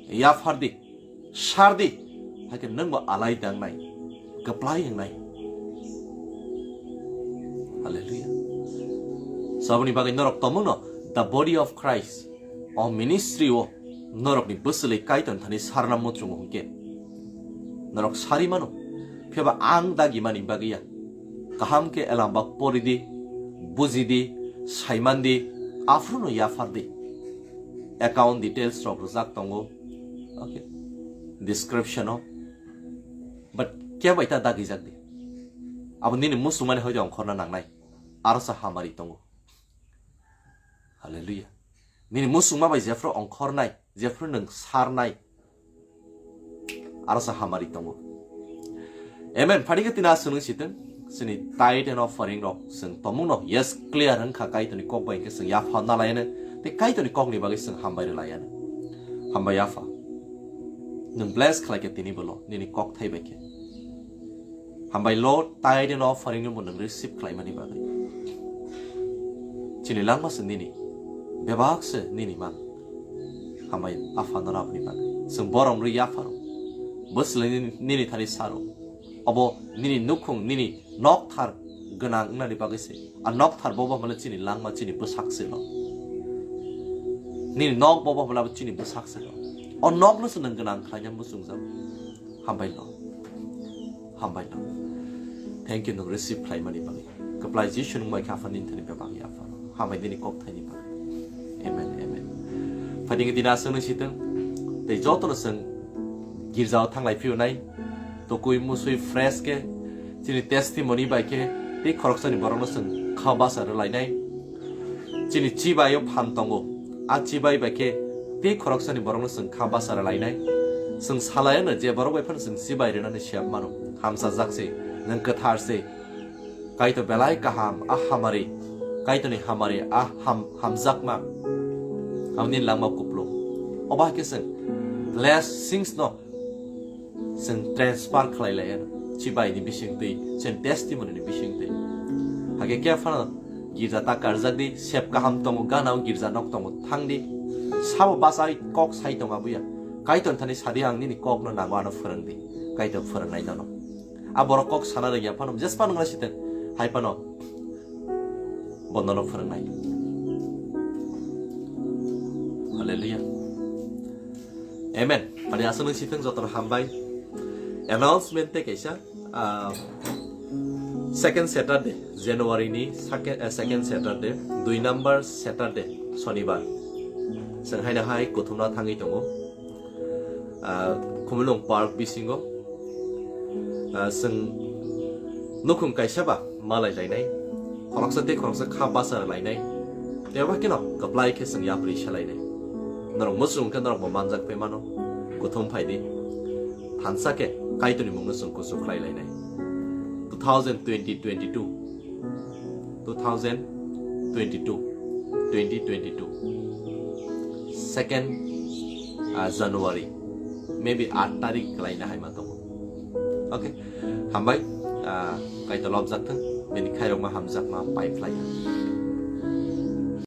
yaphardi, sardi, haikhe nwngbo alaida wngnai, kwplai wngnai. Hallelujah. Saboni bagwi norok tomungno the body of Christ, o ministry o norokni bwswlwi Kaitor thani sarna muchungo hwnkhe norok sari mano, phiya ba ang dagimani bagwi ya. Kaham khe elamba poridi, bujidi, saimandi, aphuru no yaphardi. Account details rok rwjak tongo. Okay. Description o. But khe bai ta dagijak di. Abo nini muchungmani hoide ongkhorna nangnai. Aro sa hamari tongo. Hallelujah. Nini muchungma bai jephru ongkhornai, jephru nwng sarnai, aro sa hamari tongo. Amen. Phani khe tini aswk nwng sitwng, chini tithe and offering rok chwng tomungno, yes, clear wngkha Kaitorni kok bai hwnkhe chwng yapha nalaiyano, tei Kaitorni kokni bagwi chwng hambai rwlaiyano. Hambai Apha. Nwng bless khlai khe tini bolo, nini kok thai bai khe. Hambai Lord, tithe and offering no bo nwng receive khlaimani bagwi. Chini langma se nini, bebak se nini man. Hambai Apha no rabni bagwi. Chwng borom rwi yapharo. Bwswlwi nini, nini thani saro. Obo nini nukhung, nini nokthar gwnang wngnani bagwi se. A nokthar bobo hwnmale chini langma, chini bwsak se no. Nini nok bobo hwnmale abo chini bwsak se no. O nok no se nwng gwnang khlaina muchungjak. Hambai no. Hambai no. Thank you, nwng receive khlaimani bagwi. Kwplai Jisu nwng bai kha Apha nini thani bebak ya Apha. Hambai nini kok thaini bagwi. Amen, amen. Phani dina aswk nung sitwng. Tei joto no chwng girjao thanglai phiyunai. Tukui musui fresh khe. Chini testimony bai khe. Tei khoroksani borok no chwng kha basa rwlainai. Chini chibai o phan tongo. A chibai bai khe tei khoroksani borokno chwng kha basa rwlainai. Chwng salaiyano je borok bai phano chwng chibai rwnani siyap mano. Hamsajak se, nwng kwthar se. Kaitor belai kaham, a hamari. Kaitorni hamari, a ham-, hamjakma. Amni langma kupulung. Obo hai khe chwng blessings no chwng transfer khlai lai ano. Chibai ni bising twi, chwng testimony ni bising twi. Hake khe phano girja ta karjak di, sep kaham tongo, gana o girja nok tongo, thang di. Sabo bachai kok sai tongo abuya. Kaitor thani sadi ang nini kok no nango ano phwrwng di. Kaitor phwrwng nai nono. A borok kok sana rwngya phano, jes phano wngna siteng. Hai phano. Bondo no phwrwng nai. Hallelujah. Amen. Ani aswk nung siteng jotono hambai. Announcement tei kaisa, ah, second Saturday, January ni second, eh, second Saturday, dui number Saturday, Sonibar. Chwng haino hai kuthumna thangwi tongo. Ah, Khumulwng Park bisingo. Ah, chwng nukhung kaisa ba malai lainai. Khoroksa tei khoroksa kha basa lainai. Tei obo kheno kwplai khe chwng yapri se lainai. Norok muchung khe norok bo manjak phai mano. Kuthum phai di. Thansa khe Kaitorni mungno chwng kuchuk khlai lainai. Two thousand twenty twenty-two. Two thousand twenty-two, twenty twenty-two, second, ah, January, maybe aat tarik kwlaina hai ma tongo. Okay, hambai, ah, Kaitor lobjak thung, bini khairokma hamjakma pai phlai.